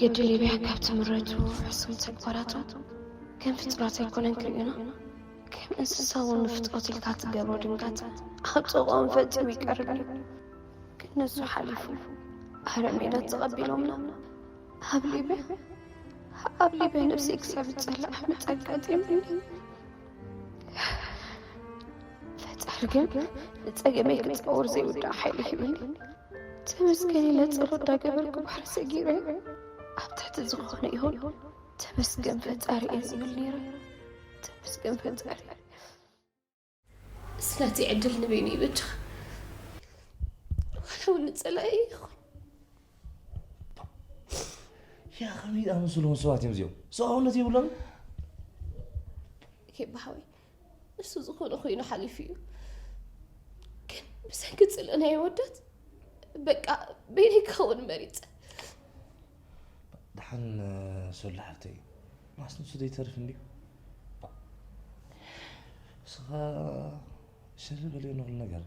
ግዲ ሊብያ ካብ ትምረቱ ዕሱብ ተግባራቶም ከም ፍጥረት ኣይኮነን ክርእዩና። ከም እንስሳ እውን ንፍጥረት ኢልካ ትገብሮ ድንጋጽ ኣብ ጥቕኦም ፈጺሙ ይቀርብ እዩ። ግን ንሱ ሓሊፉ ኣረ ሜዳ ተቐቢሎምና ኣብ ሊብያ ኣብ ሊብያ ነብሰይ ክሳብ ዝጸልኣ ምጸቀጥ ይብሉኒ። ፈጣሪ ግን ንጸገመይ ክጻወር ዘይውዳእ ሓይሊ ሂቡኒ። ተመስገን ኢለ ጸሎት እንዳገበርኩ ባሕሪ ሰጊረ ኣብ ትሕቲ ዝኾነ ይኹን ተመስገን ፈጣሪ እየ ዝብል ነይረ። ተመስገን ፈጣሪ። ስለቲ ዕድል ንበይኑ ይበጃ። ዋላ እውን ንጸላኢ ይኹን። ያ ከመይ ዝኣመሰሉ ሰባት እዮም እዚኦም? ሰብኣውነት የብሎም። ኬባ ሓወይ ንሱ ዝኾነ ኮይኑ ሓሊፉ እዩ። ግን ብሰንኪ ጽልእ ናይ ወዳት በቃ በይነይ ክኸውን መሪጸ። ደሓን ሶሊ ሓፍተይ፣ ማስ ንሱ ዘይተርፍ እንድዩ። እስኻ ሽር በልዮ ንኹሉ ነገር።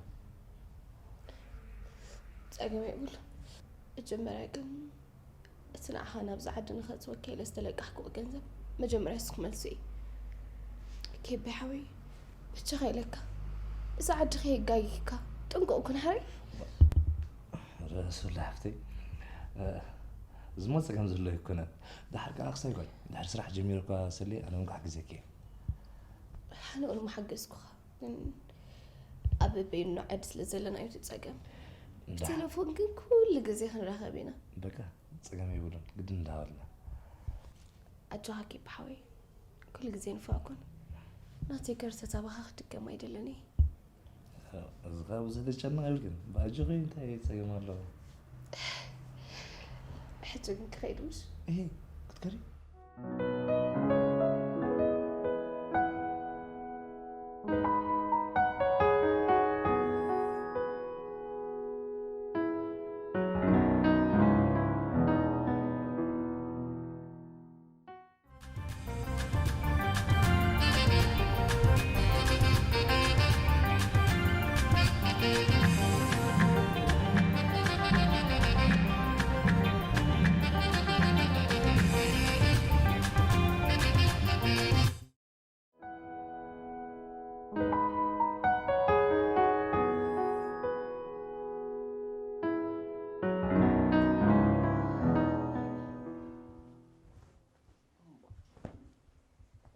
ጸገም የብሉ። መጀመርያ ግን እቲ ንዓኻ ናብዚ ዓዲ ንኸእትወካ ኢለ ዝተለቃሕክዎ ገንዘብ መጀመርያ ንሱ ክመልሶ እየ። ኬቢ ሓወይ በጃኻ ኢለካ እዚ ዓዲ ከየጋጊካ ጥንቁቕ ኩን ሓረይ። ሶሊ ሓፍተይ፣ እዚሞ ጸገም ዘሎ ኣይኮነን። ደሓር ከኣ ክሳይ ጓል፣ ድሕሪ ስራሕ ጀሚረ እኳ ሰሊ ኣነ እውን ክሕግዘኪ እየ። ኣነ እውን ምሓገዝኩኻ፣ ግን ኣብ በበይኑ ዓዲ ስለ ዘለና እዩ እቲ ጸገም። ብቴሌፎን ግን ኩሉ ግዜ ክንራኸብ ኢና። በቃ ጸገም የብሉን፣ ግድን እንዳበልና። ኣጆኻ ኬቢ ሓወይ፣ ኩሉ ግዜ ንፋእ ኩን። ናተይ ከርተታባኻ ክድገም ኣይደልን እየ። እዚ ኸኣ ብዙሕ ዘጨንቕ ኣይብልክን። ብኣጆኺ እንታይ ጸገም ኣለዎ? ሕጂ ግን ክኸይድ ምሽ? እሂ፣ ክትከዲ?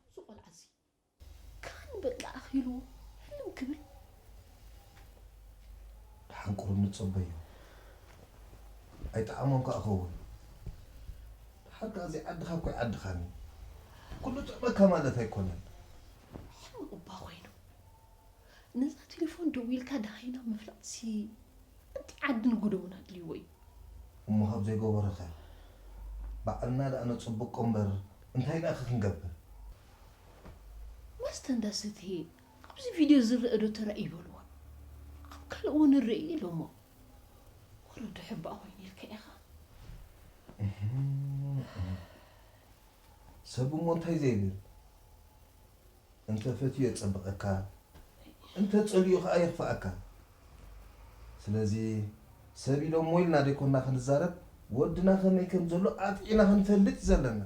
እዚ ቆልዓ እዚ ካን በቃ ኣኺሉ ህልም ክብል። ደሓን ቁሩብ ንጸበዮ። ኣይጠዓሞን ከኣ ኸውን። ደሓር ከኣ እዚ ዓድኻ እኮ ይዓድኻን እዩ። ኩሉ ጥዕመካ ማለት ኣይኮነን። ሕሙቕ እባ ኮይኑ። ነዛ ቴሌፎን ደዊልካ ደሃይና ምፍላጥሲ እቲ ዓዲ ንጉደውን ኣድልይዎ እዩ። እሞ ካብ ዘይገበሮኸ? ባዕልና ደኣ ነጸብቆ እምበር እንታይ ደኣኸ ክንገብር? መስተ እንዳሰተየ ኣብዚ ቪድዮ ዝረአ ዶ ተራእዩ በልዋ። ኣብ ካልእ እውን ንርኢ ኢሎሞ። ወረዶ ሕባእ ኮይኑ ኢልካ ኢኻ። ሰብ እሞ እንታይ ዘይብል? እንተ ፈትዩ የጸብቐካ፣ እንተ ጸሊኡ ኸኣ የኽፍኣካ። ስለዚ ሰብ ኢሎሞ ኢልና ደይኮንና ክንዛረብ፣ ወድና ከመይ ከም ዘሎ ኣጥዒና ክንፈልጥ እዩ ዘለና።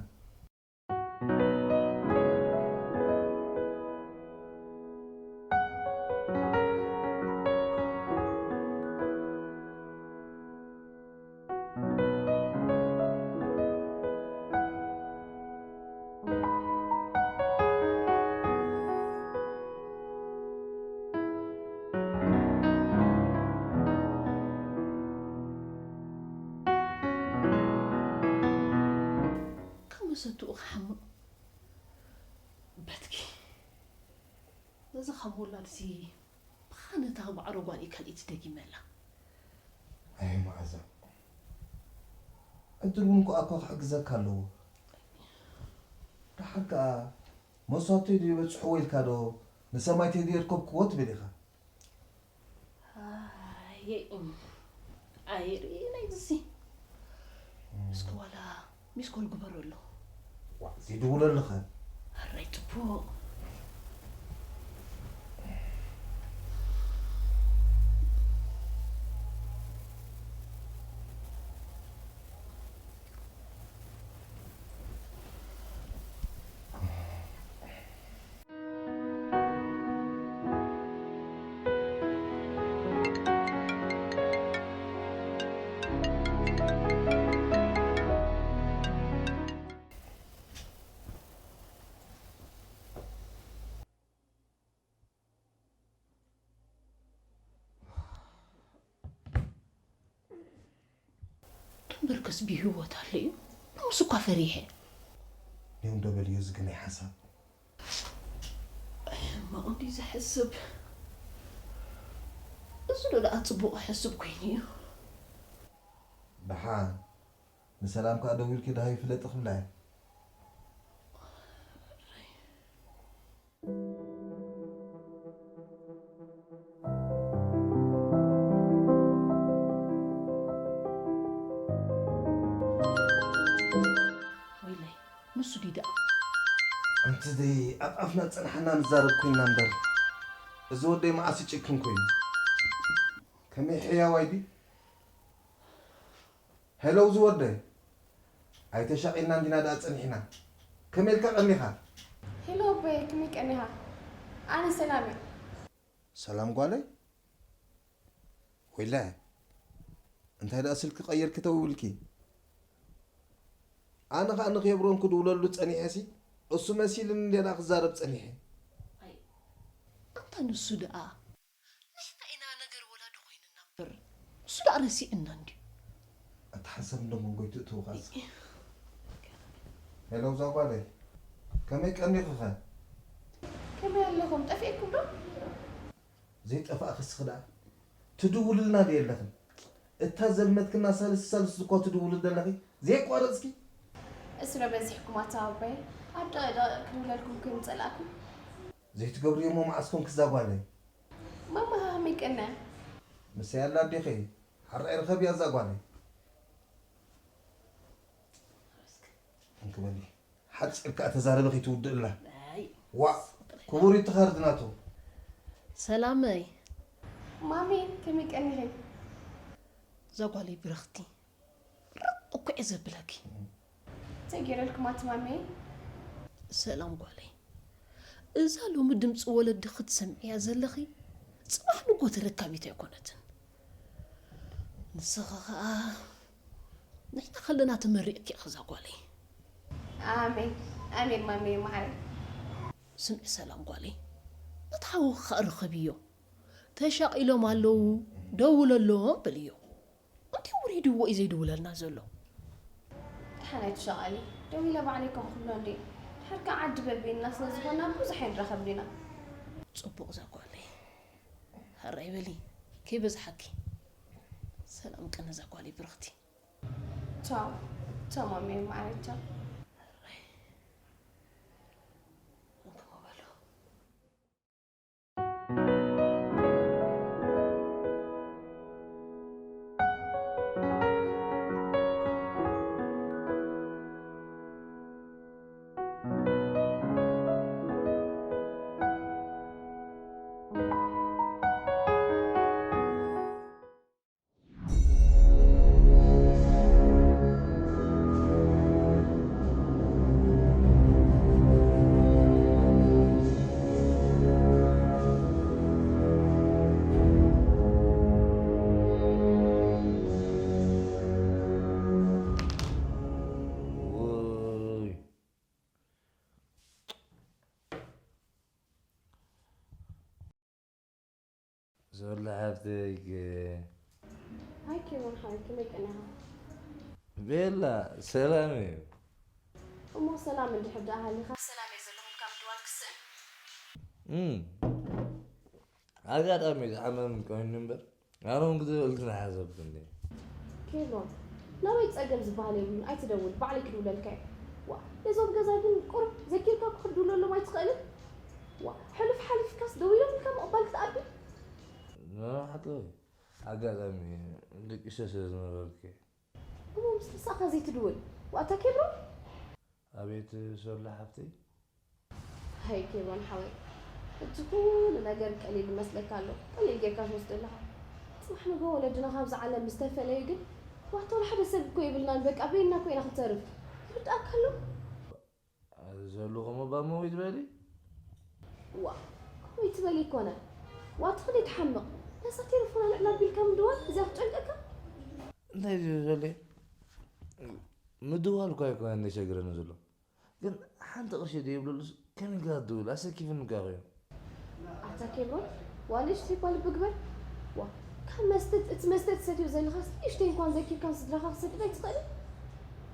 ካብ መሰትኡ ክሓምቕ በትኪ ነዚ ካብ ወላድሲ ብኻ ነታ ማዕረ ጓል ካልኢት ደጊመላ። ኣይ መዓዛ፣ ዕድል እውን ከኣ እኳ ክሕግዘካ ኣለዎ። ደሓር ከኣ መሳተይ ድዩ በጽሕዎ ኢልካ ዶ ንሰማይተይ ድዩ የርከብክዎ ትብል ኢኻ? ኣየ ኣይርኢ ናይዚ እስከ ዋላ ሚስኮል ግበረሉ። ዋ፣ ዘይድውለልኸ? ኣራይ ጽቡቕ። ብርከስ ብህይወት ኣሎ እዩ። ንሱ እኳ ፈሪሐ። ኔው እንዶ በልዮ ዝግናይ ሓሳብ ሕማቕ እንዲ ዝሕስብ። እዚ ዶ ደኣ ጽቡቕ ሕስብ ኮይኑ እዩ። ብሓ ንሰላም ከዓ ደዊልኪ ድሃ ይፍለጥ ክብላ እየ። ወይለይ፣ ንሱ ድዩ ደኣ? ኣንቲ ደይ ኣብ ኣፍና ጸንሓና ንዛረብ ኮይና እምበር፣ እዚ ወደይ መዓስ ይጭክን ኮይኑ? ከመይ ሕያዋይ ድዩ? ሄሎ፣ እዚ ወደይ፣ ኣይተሻቒልና እንዲና ደኣ ጸኒሕና። ከመይ ኢልካ ቀኒኻ? ሄሎ ኣቦይ፣ ከመይ ቀኒኻ? ኣነ ሰላም እየ። ሰላም ጓለይ? ወይለ፣ እንታይ ደኣ ስልኪ ቀይርኪ ተውብልኪ? ኣነ ኸኣ ንኬብሮን ክድውለሉ ጸኒሐሲ፣ እሱ መሲልኒ እንዴና ክዛረብ ጸኒሐ። ኣይ፣ ኣንታ ንሱ ደኣ ንሕና ኢና ነገር ወላዲ ኮይንና እምበር፣ ንሱ ደኣ ረሲዕና እንድዩ። ኣታ ሓሳብ እንዶ መንጎይ ትእትውኻስ? ሄሎ፣ እዛ ጓለይ፣ ከመይ ቀኒኺኸ? ከመይ ኣለኹም? ጠፊእኩም ዶ? ዘይጠፋእክስ ክዳ ትድውልልና ዶ የለኽን? እታ ዘልመትክና ሳልስ ሳልስ እኳ ትድውሉ ዘለኺ ዘይቋረጽኪ። እስረ በዚሕኩም ኣታ ኣቦይ፣ ኣብ ደቂቕ ክድውለልኩም ክምጸላእኩም። ዘይትገብርዮ እሞ መዓስ ኮንክ እዛ ጓለይ? ማማ ከመይ ቀነ? ምሰይ ኣላ ኣዴኺ ሓራይ ርኸብያ እዛ ጓለይ። እንክበሊ ሓጺር ከኣ ተዛረቢ ከይትውድእላ። ኣይ፣ ዋ ክቡር ይትኸርድ ናቱ። ሰላመይ። ማሚ ከመይ ቀኒኺ? እዛ ጓለይ ብርኽቲ ርቕ እኮ እየ ዘብለኪ። እንታይ ገይረልኩም ኣቲ ማሚ? ሰላም ጓለይ፣ እዛ ሎሚ ድምፂ ወለዲ ክትሰምዕያ ዘለኺ ፅባሕ ንጎ ተረካቢት ኣይኮነትን። ንስኺ ኸዓ ንሕና ከለና ተመሪቕኪ ኢኺ እዛ ጓለይ። ኣሜን ኣሜን ማሚ መዓረይ። ስምዒ ሰላም ጓለይ፣ ነቲ ሓውኺ ኸኣ ርኸብዮ። ተሻቒሎም ኣለዉ፣ ደውለሎም በልዮ። እንዲ ውሪድዎ እዩ ዘይድውለልና ዘሎ። ደሓን ኣይትሻቐሊ፣ ደዊለ ባዕለይ ከምኡ ክብሎ እንዲ። ድሓር ከዓ ዓዲ በበይንና ስለ ዝኾንና ብዙሕ ኣይንራኸብን ኢና። ጽቡቕ እዛ ጓለይ። ሕራይ በሊ፣ ከይበዝሓኪ። ሰላም ቅነ እዛ ጓለይ ብርኽቲ። ቻው ቻው ማሚ መዓረይ ቻው። እንክሞ በሉ። ውይ። ዞላ ሓፍተይ ከ? ሃይ ኬሮን ሓወይ ከመይ ቀኒኻ? ቤላ ሰላም እዩ። እሞ ሰላም እንድሕር ደኣ ሃሊኻ ሰላም እየ ዘለኹ ኢልካ ምድዋል ክስእን? እም። ኣጋጣሚ ዝሓመም ኮይኑ እምበር ኣነ እውን ክትበልኪ ዝሓሰብኩ እንዴ። ኬብሮን ናበይ ጸገም ዝበሃል የብሉን ኣይትደውል ባዕለይ ክድውለልካ እየ። ዋ ነዞም ገዛ ግን ቁሩብ ዘኪርካ እኮ ክትድውለሎም ኣይትኽእልን? ዋ ሕሉፍ ሓሊፍካስ ደዊሎም ኢልካ ምቕባል ክትኣቢ? መብራሕቲ ኣጋጣሚ ደቂሰ ስለ ዝነበርኩ እየ። እሞ ምስ ንሳኻ ዘይትድውል ዋታ ኬብሮን? ኣቤት ሶላ ሓፍተይ። ሃይ ኬብሮን ሓወይ፣ እቲ ኩሉ ነገር ቀሊል ይመስለካ ኣሎ። ቀሊል ጌርካ ትወስዶ ኣለኻ። ጽባሕ ንግሆ ወለድና ካብዚ ዓለም ምስ ተፈለዩ ግን ዋታ ወላ ሓደ ሰብ እኮ የብልናን። በቃ በይንና እኮ ኢና ክንተርፍ። ይርድኣካ ኣሎ? ዘሉ ከምኡ ባሞ ይትበሊ? ዋ ከምኡ ይትበል ይኮነ። ዋታ ክንደይ ትሓምቕ። ነዛ ቴሌፎን ኣልዕል ኣቢልካ ምድዋል እዚኣ ትጨንቀካ? እንታይ እዩ ዘሉ? ምድዋል እኳ ኣይኮነን ዘሸግረኒ ዘሎ። ግን ሓንቲ ቅርሺ ደይብለሉስ ከመይ ኢልካ ትድውል? ኣሰኪፍኒ እኳ ኮይኑ። ኣታ ኬብሮን ዋላ ንእሽተይ እኳ ልቢ ግበር። ዋ ካብ መስተ እቲ መስተ ትሰትዮ ዘለኻስ ንእሽተይ እንኳን ዘኪርካ ንስድራኻ ክሰድድ ኣይትኽእልን?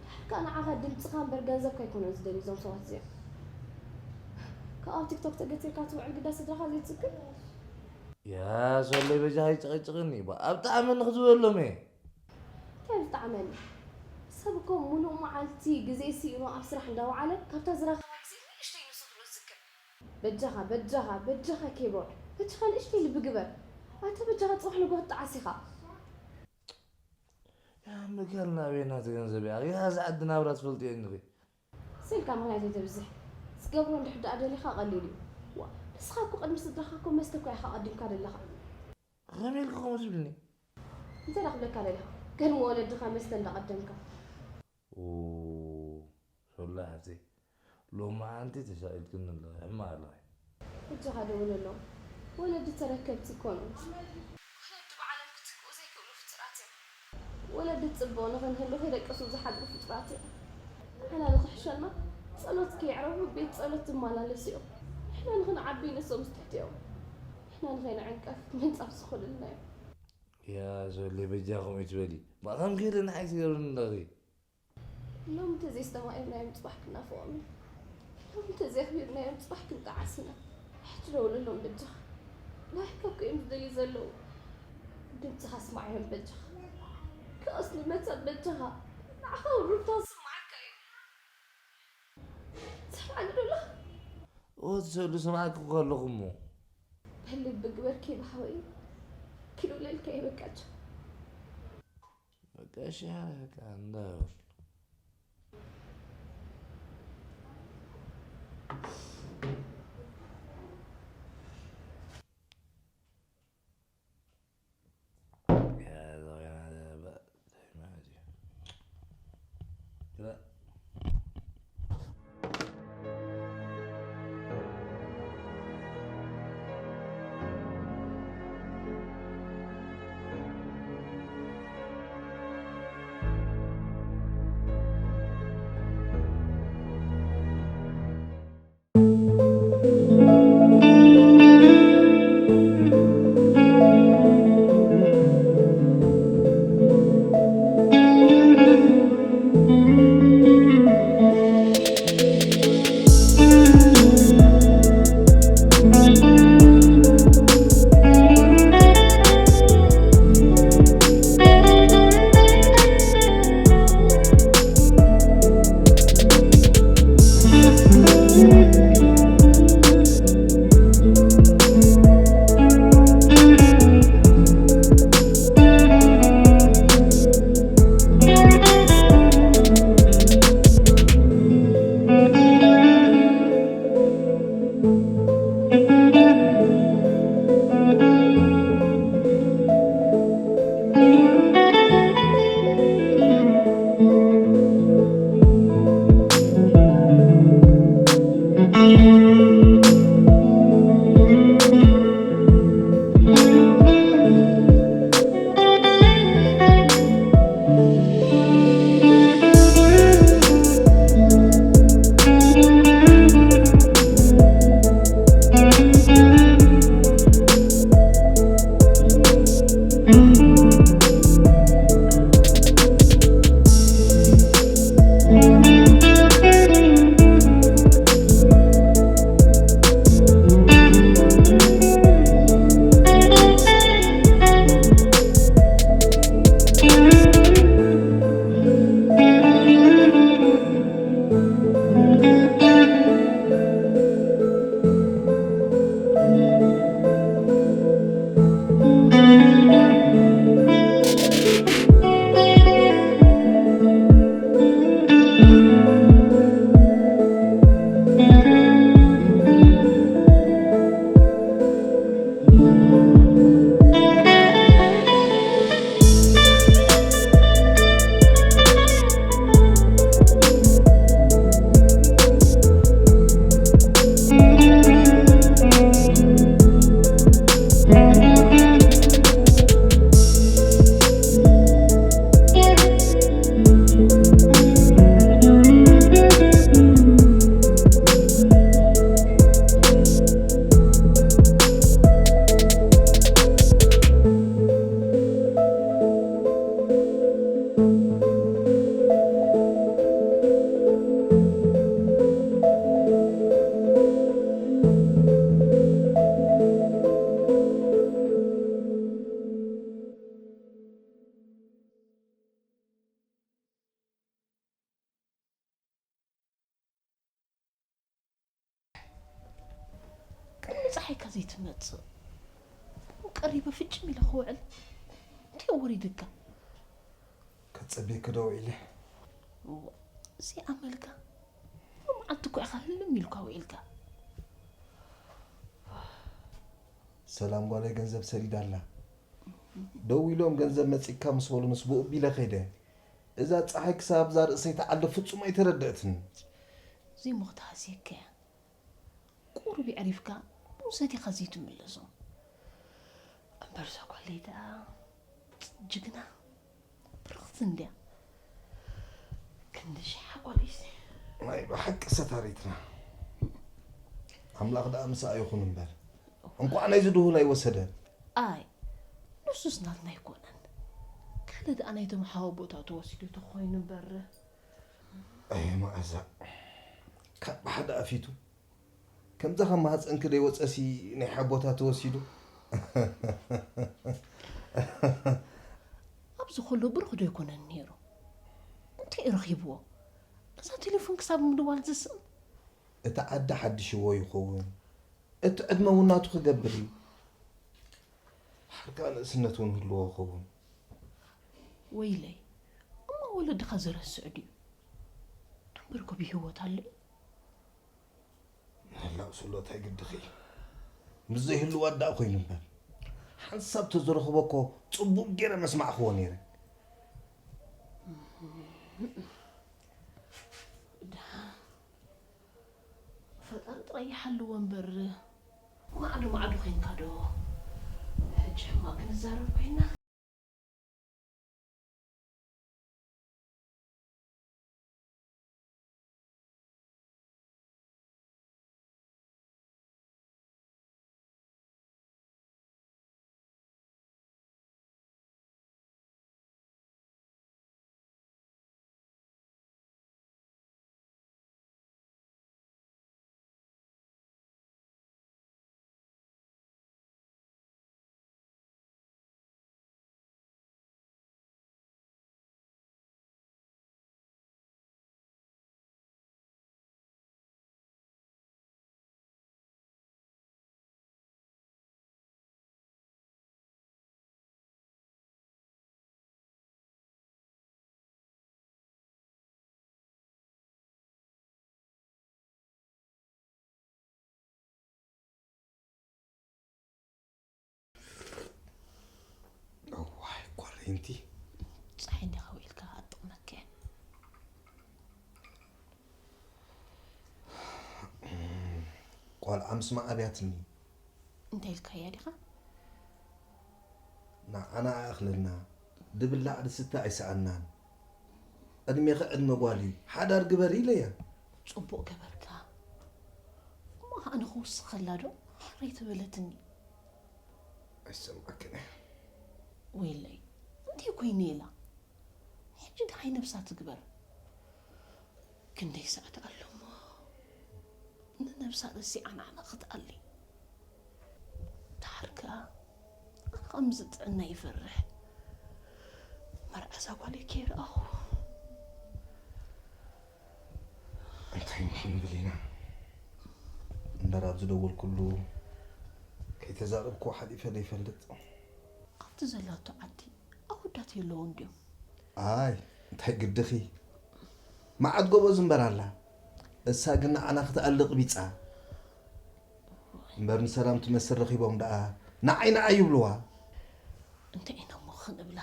ድሓር ከኣ ንዓኻ ድምፅኻ እምበር ገንዘብካ ኣይኮነን ዝደልዩ እዞም ሰባት እዚኦም። ካብ ኣብ ቲክቶክ ተገቲርካ ትውዕል ግዳ ስድራኻ ዘይትዝክር? ያ ሶለይ በጃኻ ኣይጨቐጭቕኒ። ባ ኣብ ጣዕመኒ ክዝበሎም እየ። እንታይ ዝጠዓመኒ? ሰብ እኮ ሙሉእ መዓልቲ ግዜ ስኢኑ ኣብ ስራሕ እንዳወዓለ ካብታ ዝረኸባ ግዜ ንእሽተይ ንስድርኡ ዝዝክር። በጃኻ በጃኻ በጃኻ ኬቦርድ በጃኻ ንእሽተይ ልቢ ግበር። ኣታ በጃኻ ጽባሕ ንግሆ ትጠዓስ ኢኻ። ያ ምካል ናበይ ናቲ ገንዘብ እያ ያ ዝዓዲ ናብራ ትፈልጥዮ እንኺ። ስልካ ምኽንያት የተብዝሕ። ዝገብሮ እንድሕር ደኣ ደሊኻ ቀሊል እዩ። ዋ ንስኻ እኮ ቅድሚ ስድራኻ እኮ መስተ እኮ ኢኻ ቀዲምካ ደለኻ። ከመይ ኢልካ ከምኡ ትብልኒ? እንታይ ደኣ ክብለካ ደሊኻ? ቅድሚ ወለድኻ መስተ እንዳቐደምካ። ሶላ ሓፍተይ ሎማዓንቲ ተሳኢልክኒ ኣለኺ ሕማቕ ኣለኺ። እጆኻ ደውለሎም። ወለዲ ተረከብቲ ይኮኑ። ወለዲ ብዓለም ክትክኡ ዘይክእሉ ፍጡራት እዮም። ወለዲ ጽቡቕ ንኽንህሉ ከይደቀሱ ዝሓድሩ ፍጡራት እዮም። ንሕና ንኽሕሸና ጸሎት ከየዕረፉ ቤት ጸሎት ዝመላለሱ እዮም። ንሕና ንኽንዓቢ ንሶም ዝትሕትኦም። ንሕና ንኸይንዕንቀፍ ምንጻፍ ዝኾኑልና እዮም። ያ ሶሌ በጃኹም ይትበሊ። ባኸም ከይደ ንዓይ ትገብርኒ ኣለኺ። ሎሚ እንተዘይስተማቒርናዮም ጽባሕ ክናፍቖም ኢና። ሎሚ እንተዘየኽቢርናዮም ጽባሕ ክንጠዓስ ኢና። ሕጂ ደውለሎም በጃኻ። ናህካ እኮ እዮም ዝደልዩ ዘለዉ። ድምፅኻ ስማዕዮም በጃኻ። ክቐስኒ መጸ በጃኻ። ንዓኻ እውን ሩታ ዝስማዓካ እዩ። ሰማዕኒ ዶ ኣለኻ? እወ ትሰሉ ሰማዕኪ እኮ ኣለኹ እሞ። በል ልቢ ግበር ኬብ ሓወይ። ኪሎ ለልካ ይበቃቸው። በቃ እሺ፣ በቃ እንዳው። ኣይካ ዘይትመጽእ። ቀሪበ ፍጭም ኢለ ክውዕል እንታይ ወሪድካ? ከጸቤኪ ዶ ውዒለ? እዎ፣ እዚ ኣመልካ መዓልቲ እኮ ኢኻ ህልም ኢልካ ውዒልካ። ሰላም ጓለይ ገንዘብ ሰዲዳ ኣላ። ደዊሎም ገንዘብ መጺካ ምስ በሉንስ ብኡ ቢለ ከይደ። እዛ ጸሓይ ክሳብ እዛ ርእሰይ ትዓሊ ፍጹም ኣይተረደእትን። እዚሞ ክትሃስየካ እያ። ቁሩብ የዕሪፍካ ብኡ ሰቲኻ ዘይትምለሶ። እምበር እዛ ጓለይ ደኣ ጅግና ብርኽቲ እንድያ። ክንዲ ሽሕ ሓቋሊሲ። ናይ ብሓቂ ሰታሪትና። ኣምላኽ ደኣ ምሳኣ ይኹን እምበር። እንቋዕ ናይዚ ድሁል ኣይወሰደ። ኣይ፣ ንሱስ ናትና ኣይኮነን። ካልእ ደኣ ናይቶም ሓወቦታ ተወሲዱ ተኾይኑ እምበር። ኣየ መኣዛ። ካብ ብሓደ ኣፊቱ። ከምዛ ካብ ማህፀንኪ ደይወፀሲ ናይ ሓቦታ ተወሲዱ። ኣብዚ ኩሉ ብሩኽ ዶ ኣይኮነን ነይሩ? እንታይ እዩ ረኺብዎ? እዛ ቴሌፎን ክሳብ ምድዋል ዝስእን? እቲ ዓዲ ሓድሽዎ ይኸውን። እቲ ዕድመ እውን ናቱ ክገብር እዩ። ሓርካ ንእስነት እውን ህልዎ ይኸውን። ወይለይ፣ እሞ ወለድኻ ዝረስዕ ድዩ? እምበርኮ ብህይወት ኣሎ እዩ። ምህላው ስሎ እንታይ ግድኺ? ምስ ዘይህልዋት ደኣ ኮይኑ እምበር። ሓንሳብ ተዝረኽቦ እኮ ጽቡቕ ገይረ መስማዕኽዎ ነይረ። ደሓን ፈጣሪ ጥራይ ይሓልዎ እምበር፣ ማዕዶ ማዕዶ ኮይንካ ዶ? ሕጂ ሕማቕ ክንዛረብ ኮይና። እዋይ ኮረንቲ። ፀሓይ እንዲኻ ውዒልካ ኣጥቕመካ እየ። ቆልዓ ምስ መዓብያትኒ። እንታይ ኢልካያ ዲኻ? ንዓና ኣእኽለልና ድብላዕ ድስተ ኣይሰኣናን። ዕድሜኺ ዕድመ ጓል እዩ፣ ሓዳር ግበሪ ኢለያ። ጽቡቕ ገበርካ። እሞ ኣነ ክውስኸላ ዶ? ሕረይ ትበለትኒ። ኣይሰምዓክን እየ። ወይለይ፣ እንታይ ኮይነ ኢላ? ሕጂ ደሃይ ነብሳ ትግበር። ክንደይ ሰዓት ኣሎ እሞ ንነብሳ ረሲዓ ንዓና ክትኣሊ። ደሓር ከኣ ኣነ ከምዚ ጥዕና ይፈርሕ። መርዓ እዛ ጓለይ ከይረኣኹ። እንታይ ክንብል ኢና? እምበር ኣብ ዝደወልኩሉ ከይተዛረብኩ ሓሊፈ ዘይፈልጥ። ኣብቲ ዘላቶ ዓዲ ኣወዳት የለውን ድዮም? ኣይ እንታይ ግድኺ? መዓት ጎበዝ እምበር ኣላ። እሳ ግን ንዓና ክትኣሊ ቕቢጻ። እምበር ንሰላም ትመስል ረኺቦም ደኣ ንዓይ ንዓይ ይብልዋ። እንታይ ኢና እሞ ክንብላ?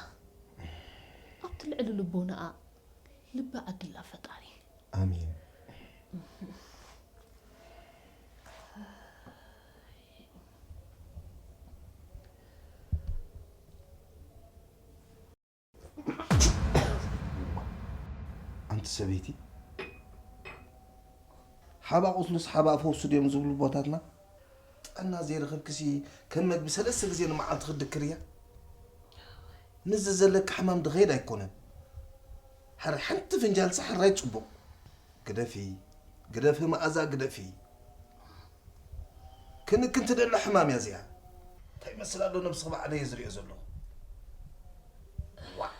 ኣብቲ ልዕሊ ልቦናኣ ልቢ ዓድላ ፈጣሪ። ኣሜን። ኣንቲ ሰበይቲ፣ ሓባ ቁስሉስ ሓባ ፈውሱ ድዮም ዝብሉ ኣቦታትና? ጥዕና ዘይረኸብክሲ ከም መግቢ ሰለስተ ግዜ ንመዓልቲ ክትድክርያ? ምስዚ ዘለኪ ሕማም ድኸይድ ኣይኮነን። ሕራይ ሓንቲ ፍንጃልሲ ሕራይ ጽቡቕ። ግደፊ፣ ግደፊ መኣዛ ግደፊ። ክንክን ትደሊ ሕማም እያ እዚኣ። እንታይ ይመስል ኣሎ ነብስኺ ባዕለይ እየ ዝሪኦ ዘለኹ። ዋእ።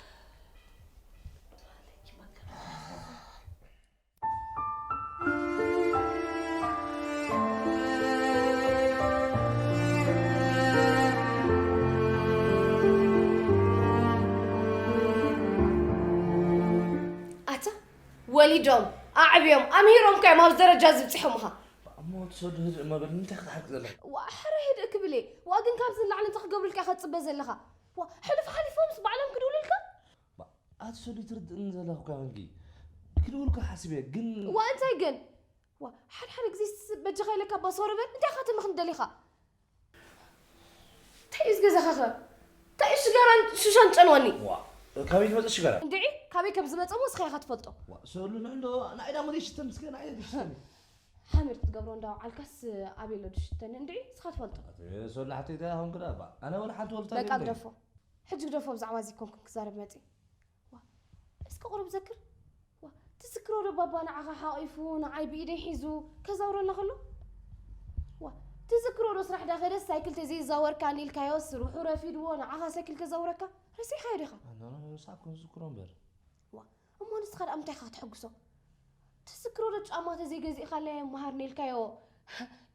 ወሊዶም ኣዕብዮም ኣምሂሮም ከዮም ኣብዚ ደረጃ ዝብፅሖምኻ። እሞ ትሰዱ ህድእ መበል ንምንታይ ክትሓቂ ዘለካ? ዋ ሕረ ህድእ ክብል እየ። ዋ ግን ካብዚ ንላዕሊ እንታይ ክገብሩልካ እየ ከትፅበ ዘለኻ? ዋ ሕሉፍ ሓሊፎምስ ባዕሎም ክድውሉልካ? ኣቲ ሰዱ ትርድእኒ ዘለኹ ካንኪ ክድውልካ ሓሲበ ግን ዋ እንታይ ግን ዋ ሓድሓደ ግዜ በጃኻ ኢለካ ባሶር በል እንታይ ኢኻ ትምኽኒ ደሊኻ? እንታይ እዩ ዝገዛኻ ኸ? እንታይ እዩ ሽጋራን ሹሻን ጨንወኒ? ዋ ካበይ ትመፅእ ሽጋራ? እንድዒ ካበይ ከም ዝመፀ እሞ ንስኻ ኢኻ ትፈልጦ። ዋ ሰሉ ንዕንዶ ንኣይ ዳ መለይ ሽተን እስከ ንኣይ ዳ ሽተን ሓሚድ ክትገብሮ እንዳወዓልካስ ኣበይ ኣሎ ድሽተኒ እንድዒ ንስኻ ትፈልጦ። ሰሉ ሓተይ እንታይ ኾንክ ዳ ባ ኣነ ወላ ሓንቲ ወልፍታ በቃ ግደፎ። ሕጂ ግደፎ ብዛዕባ እዚ ኮንኩን ክዛረብ መፂ። ዋ እስኪ ቁሩብ ዘክር። ዋ ትዝክሮ ዶ ባባ ንዓኻ ሓቒፉ ንዓይ ብኢደይ ሒዙ ከዛውረና ከሎ? ዋ ትዝክሮ ዶ ስራሕ ዳኸደስ ሳይክል ተዘይዛወርካ እንዲልካዮ ስርሑ ረፊድዎ ንዓኻ ሳይክል ከዛውረካ ረሲዕኻዮ ዲኻ? ሳብ ከም ዝዝክሮ እምበር ዋ እሞ ንስኻ ደኣ ምንታይ ኢኻ ክትሕግሶ? ትዝክሮ ዶ ጫማ ተዘይገዚእኻለይ መሃርኒ ኢልካዮ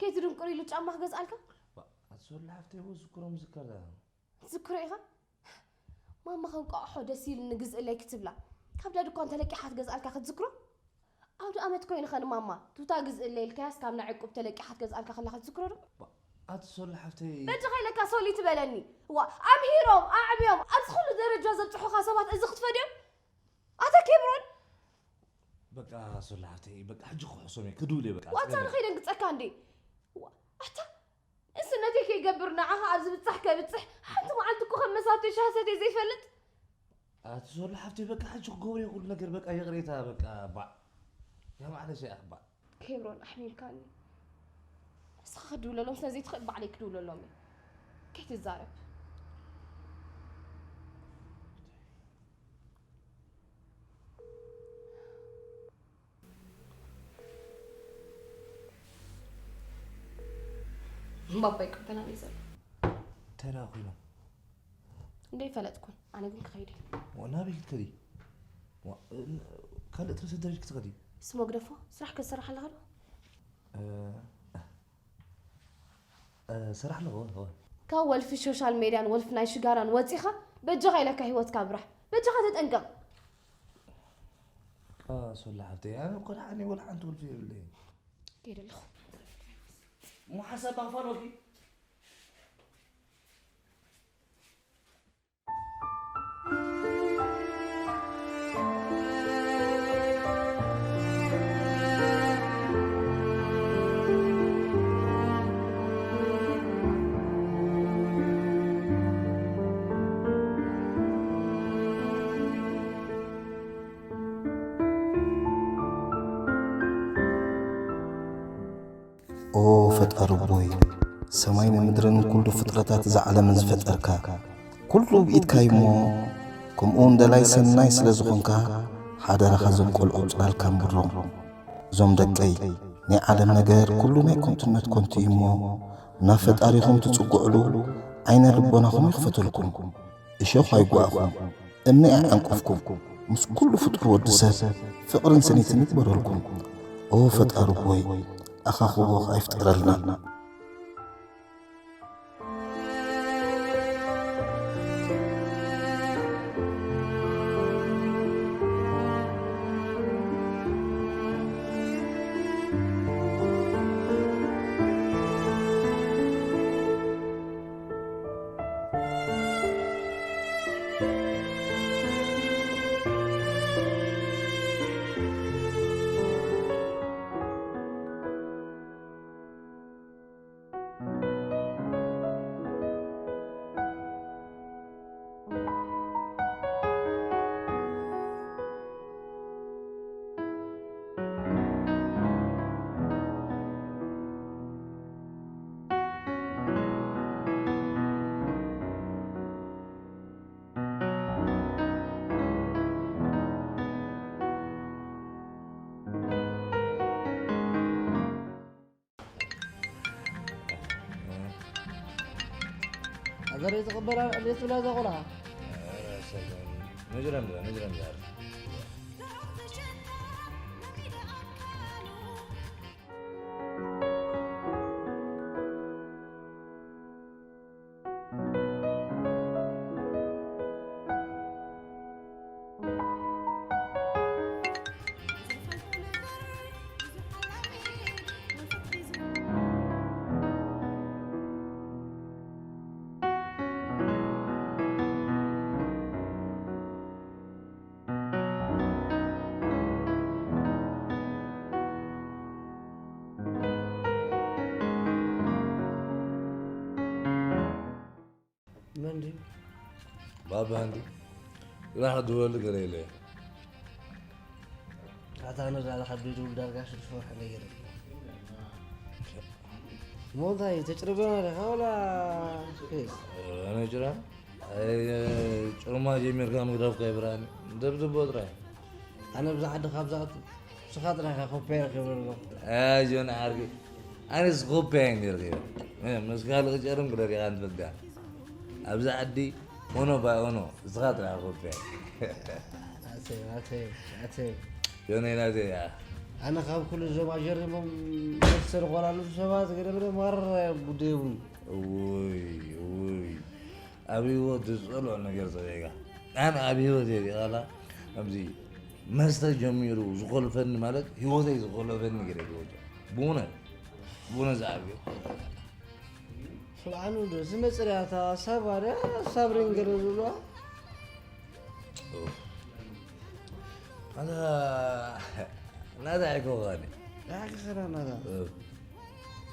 ከይትድንቁር ኢሉ ጫማ ክገዝኣልካ? ኣቲ ሰሉ ሓፍተይ እዎ ዝዝክሮ ምዝከር ትዝክሮ ኢኻ? ማማ ከንቋቑሖ ደስ ኢልኒ ግዝእለይ ክትብላ ካብ ዳ ድኳን ተለቂሓ ትገዝኣልካ ክትዝክሮ? ኣውደ ኣመት ኮይኑ ኸ ንማማ ቱታ ግዝእለይ ኢልካያስ ካብ ናይ ዕቁብ ተለቂሓ ትገዝኣልካ ከላ ክትዝክሮ ዶ? ኣቲ ሶሊ ሓፍተይ በጃኻ ኢለካ ሶሊ ትበለኒ። ዋ ኣምሂሮም ኣዕብዮም ኣብዚ ኹሉ ደረጃ ዘብፅሑኻ ሰባት እዚ ክትፈድዮም? ኣታ ኬብሮን በቃ ሶሊ ሓፍተይ በቃ ሕጂ ክሕሶም እየ ክድውል እየ በቃ ዋታ ንኸይደንግፀካ እንዴ? ዋ ኣታ እንስነተይ ከይገብር ንዓኻ ኣብ ዝብጻሕ ከብጽሕ ሓንቲ መዓልቲ እኮ ከም መሳተይ ሻሂ ሰትየ ዘይፈልጥ። ኣቲ ሶሎ ሓፍተይ በቃ ሕጂ ክገብሮ እየ ኩሉ ነገር በቃ ይቕሬታ በቃ ባዕ ያ ማዕለሽ እያ ባዕ። ኬብሮን ኣሕሚምካኒ። ንስኻ ክትድውለሎም ስለ ዘይትኽእል ባዕለይ ክድውለሎም እየ። ከይትዛረብ። ባባ ይቀበላኒ ዘሎ እንታይ ደኣ ኮይኖም እንደ ይፈለጥኩን ኣነ ግን ክኸይድ እየ ዋ ናበይ ክትከዲ ዋ እ- ካልእ ትረሰ ደረጅ ክትኸዲ ስሞ ግደፎ ስራሕ ክትሰርሕ ኣለኻ ዶ እ፣ እ፣ ስራሕ ኣለኹ እወ። ካብ ወልፊ ሾሻል ሜድያን ወልፊ ናይ ሽጋራን ወፂኻ በጃኻ ኢለካ ሂወትካ ብራሕ በጃኻ ተጠንቀቕ ሶላ ሓፍተይ ኣነ እኮ ደሓን እየ ወላ ሓንቲ ወልፊ የብለይን ከይደ ኣለኹ እሞ ሓሳብ ባኽፋኖኪ ኦ ፈጣሪ ኣቦይ፣ ሰማይን ምድርን ኩሉ ፍጥረታት እዛ ዓለምን ዝፈጠርካ፣ ኩሉ ብኢድካ እዩ እሞ፣ ከምኡ እውን ደላይ ሰናይ ስለ ዝኾንካ፣ ሓደራኻ እዞም ቆልዑ ጽላልካ ኣንብሮም። እዞም ደቀይ፣ ናይ ዓለም ነገር ኩሉ ናይ ከንቱነት ከንቱ እዩ እሞ፣ ናብ ፈጣሪኹም ትጽግዕሉ ዓይነ ልቦናኹም ይኽፈተልኩም። እሾኽ ኣይጓእኹም፣ እምኒ ኣይዓንቀፍኩም፣ ምስ ኩሉ ፍጡር ወዲ ሰብ ፍቕርን ስኒትን ይግበረልኩም። ኦ ፈጣሪ ኣቦይ፣ ኣኻኽቦ ኣይፍጠረልና። ኣዘር ዝቕበላ እንዴት ብላ እዛ ቆልዓ ነጅረም ነጅረም እንዲ ባባ እንዲ ራሕ ድወል ገለ የለ ኣታ ነዛ ለካ ቢዱ ዳርጋ ሽዱሽተ ወርሒ ነገር ሞንታይ ተጭርበና ደኻ ወላ ኣነ ጭራ ጭርማ ጀሚርካ ምግዳፍካ ይብራኒ ደብድቦ ጥራይ ኣነ ብዛ ዓዲ ካብዛ ንስኻ ጥራይ ኢኻ ኮፒያ ረኺበ ኣለኹ። ኣጆን ዓርኪ ኣነስ ኮፒያ እየ ነይርክዮ ምስ ካልእ ክጨርም ክደሪኻ ንፈልጥ እያ ኣብዚ ዓዲ ኦኖ ባይ ኦኖ ንስኻ ጥራይ ኢኻ ኮፒያ ኣተይ ኣተይ ኣተይ ዮነይ ናተይ እያ ኣነ ካብ ኩሉ እዞም ኣጀሪሞም መሰል ቆላሉ ሰባት ገለ መረ ማራ ጉዳይ የብሉን። እውይ እውይ ኣብ ህይወት ዝጸልኦ ነገር ጸሊእካ ኣነ ኣብ ህይወት እየ ቃላ ኣብዚ መስተ ጀሚሩ ዝኮልፈኒ ማለት ህይወተይ ዝኮለፈኒ ገለ ህይወት ብእውነት ብእውነት ዝዓቢ ስብሓን ወልዶ ዝመፅእ ሪኣታ ሳባ ድያ ሳብሪን ገለ ዝብልዋ ኣታ ናታ ኣይኮኻኒ ዳሓቂ ኸዳ ናታ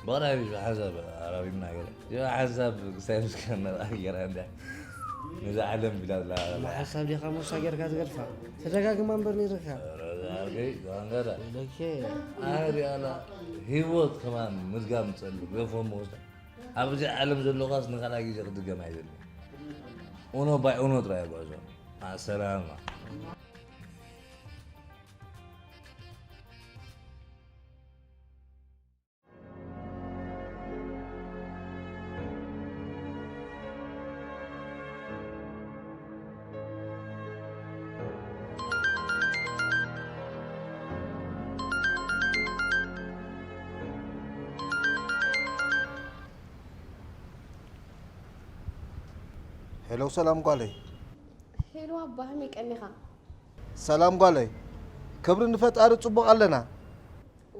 ብቕዳይ ሓሳብ ኣራቢምና ገለ ሓሳብ ክሳይ ምስከና ገራ እንዳ ነዛ ዓለም ቢላ ዝላ ሓሳብ ዲኻ ሞሳ ጌርካ ትገድፋ ተደጋግማ እምበር ነይርካ ኣርገይ ዛንጋዳ ለኬ ኣነ ሪኣና ህይወት ከማን ምድጋም ጸልእ ገፎ መወስዳ ኣብዚ ዓለም ዘለኻስ ንኻልኣይ ግዜ ክድገም ኣይደልን ኡኖ ባይ ኡኖ ጥራይ ጉዕዞ ማሰላማ ሄሎ ሰላም ጓለይ። ሄሎ ኣባ፣ ከመይ ቀኒኻ? ሰላም ጓለይ። ክብሪ ንፈጣሪ ጽቡቕ ኣለና።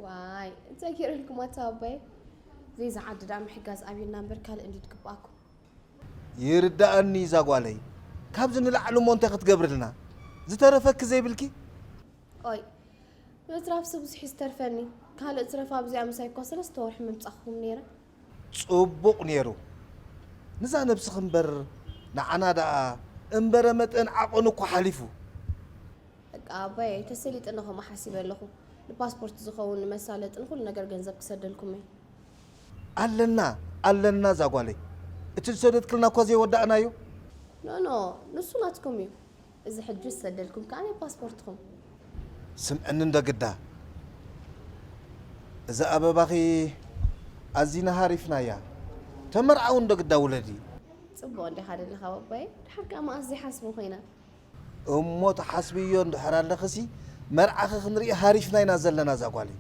ዋይ፣ እንታይ ገይረልኩም ኣታ ኣባይ? ዘይዛ ዓዲ ደኣ ምሕጋዝ ኣብዩና እምበር ካልእ እንዲ ድግብኣኩም። ይርዳኣኒ እዛ ጓለይ። ካብዚ ንላዕሊ እሞ እንታይ ክትገብርልና? ዝተረፈኪ ዘይብልኪ? ኦይ፣ ምትራፍሲ ብዙሕ እዩ ዝተርፈኒ። ካልእ ትረፍ ኣብዚኣ ምሳይ እኳ ሰለስተ ወርሒ ምምጻኹም ነይረ። ጽቡቕ ነይሩ። ንዛ ነብስኺ እምበር ንዓና ደኣ እምበረ መጠን ዓቐኑ እኮ ሓሊፉ። በቃ ኣባየ፣ ተሰሊጥኒ ከምኡ ሓሲበ ኣለኹ። ንፓስፖርት ዝኸውን ንመሳለጥን ኩሉ ነገር ገንዘብ ክሰደልኩም እየ። ኣለና፣ ኣለና እዛ ጓለይ። እቲ ዝሰደድክልና እኳ ዘይወዳእናዮ። ኖ፣ ኖ፣ ንሱ ናትኩም እዩ። እዚ ሕጂ ዝሰደልኩም ከኣ ናይ ፓስፖርትኹም። ስምዕኒ እንዶ ግዳ። እዛ ኣበባኺ ኣዚና ሃሪፍናያ። ተመርዓዊ እንዶ ግዳ ውለዲ። ጽቡቕ እንዲኻ ደለኻ ባባየ። ድሓር ከኣ መኣስ ዘይሓስቡ ኮይና። እሞ ትሓስብዮ እንድሕር ኣለኽሲ መርዓኺ ክንርኢ ሃሪፍና ኢና ዘለና እዛ ጓለይ።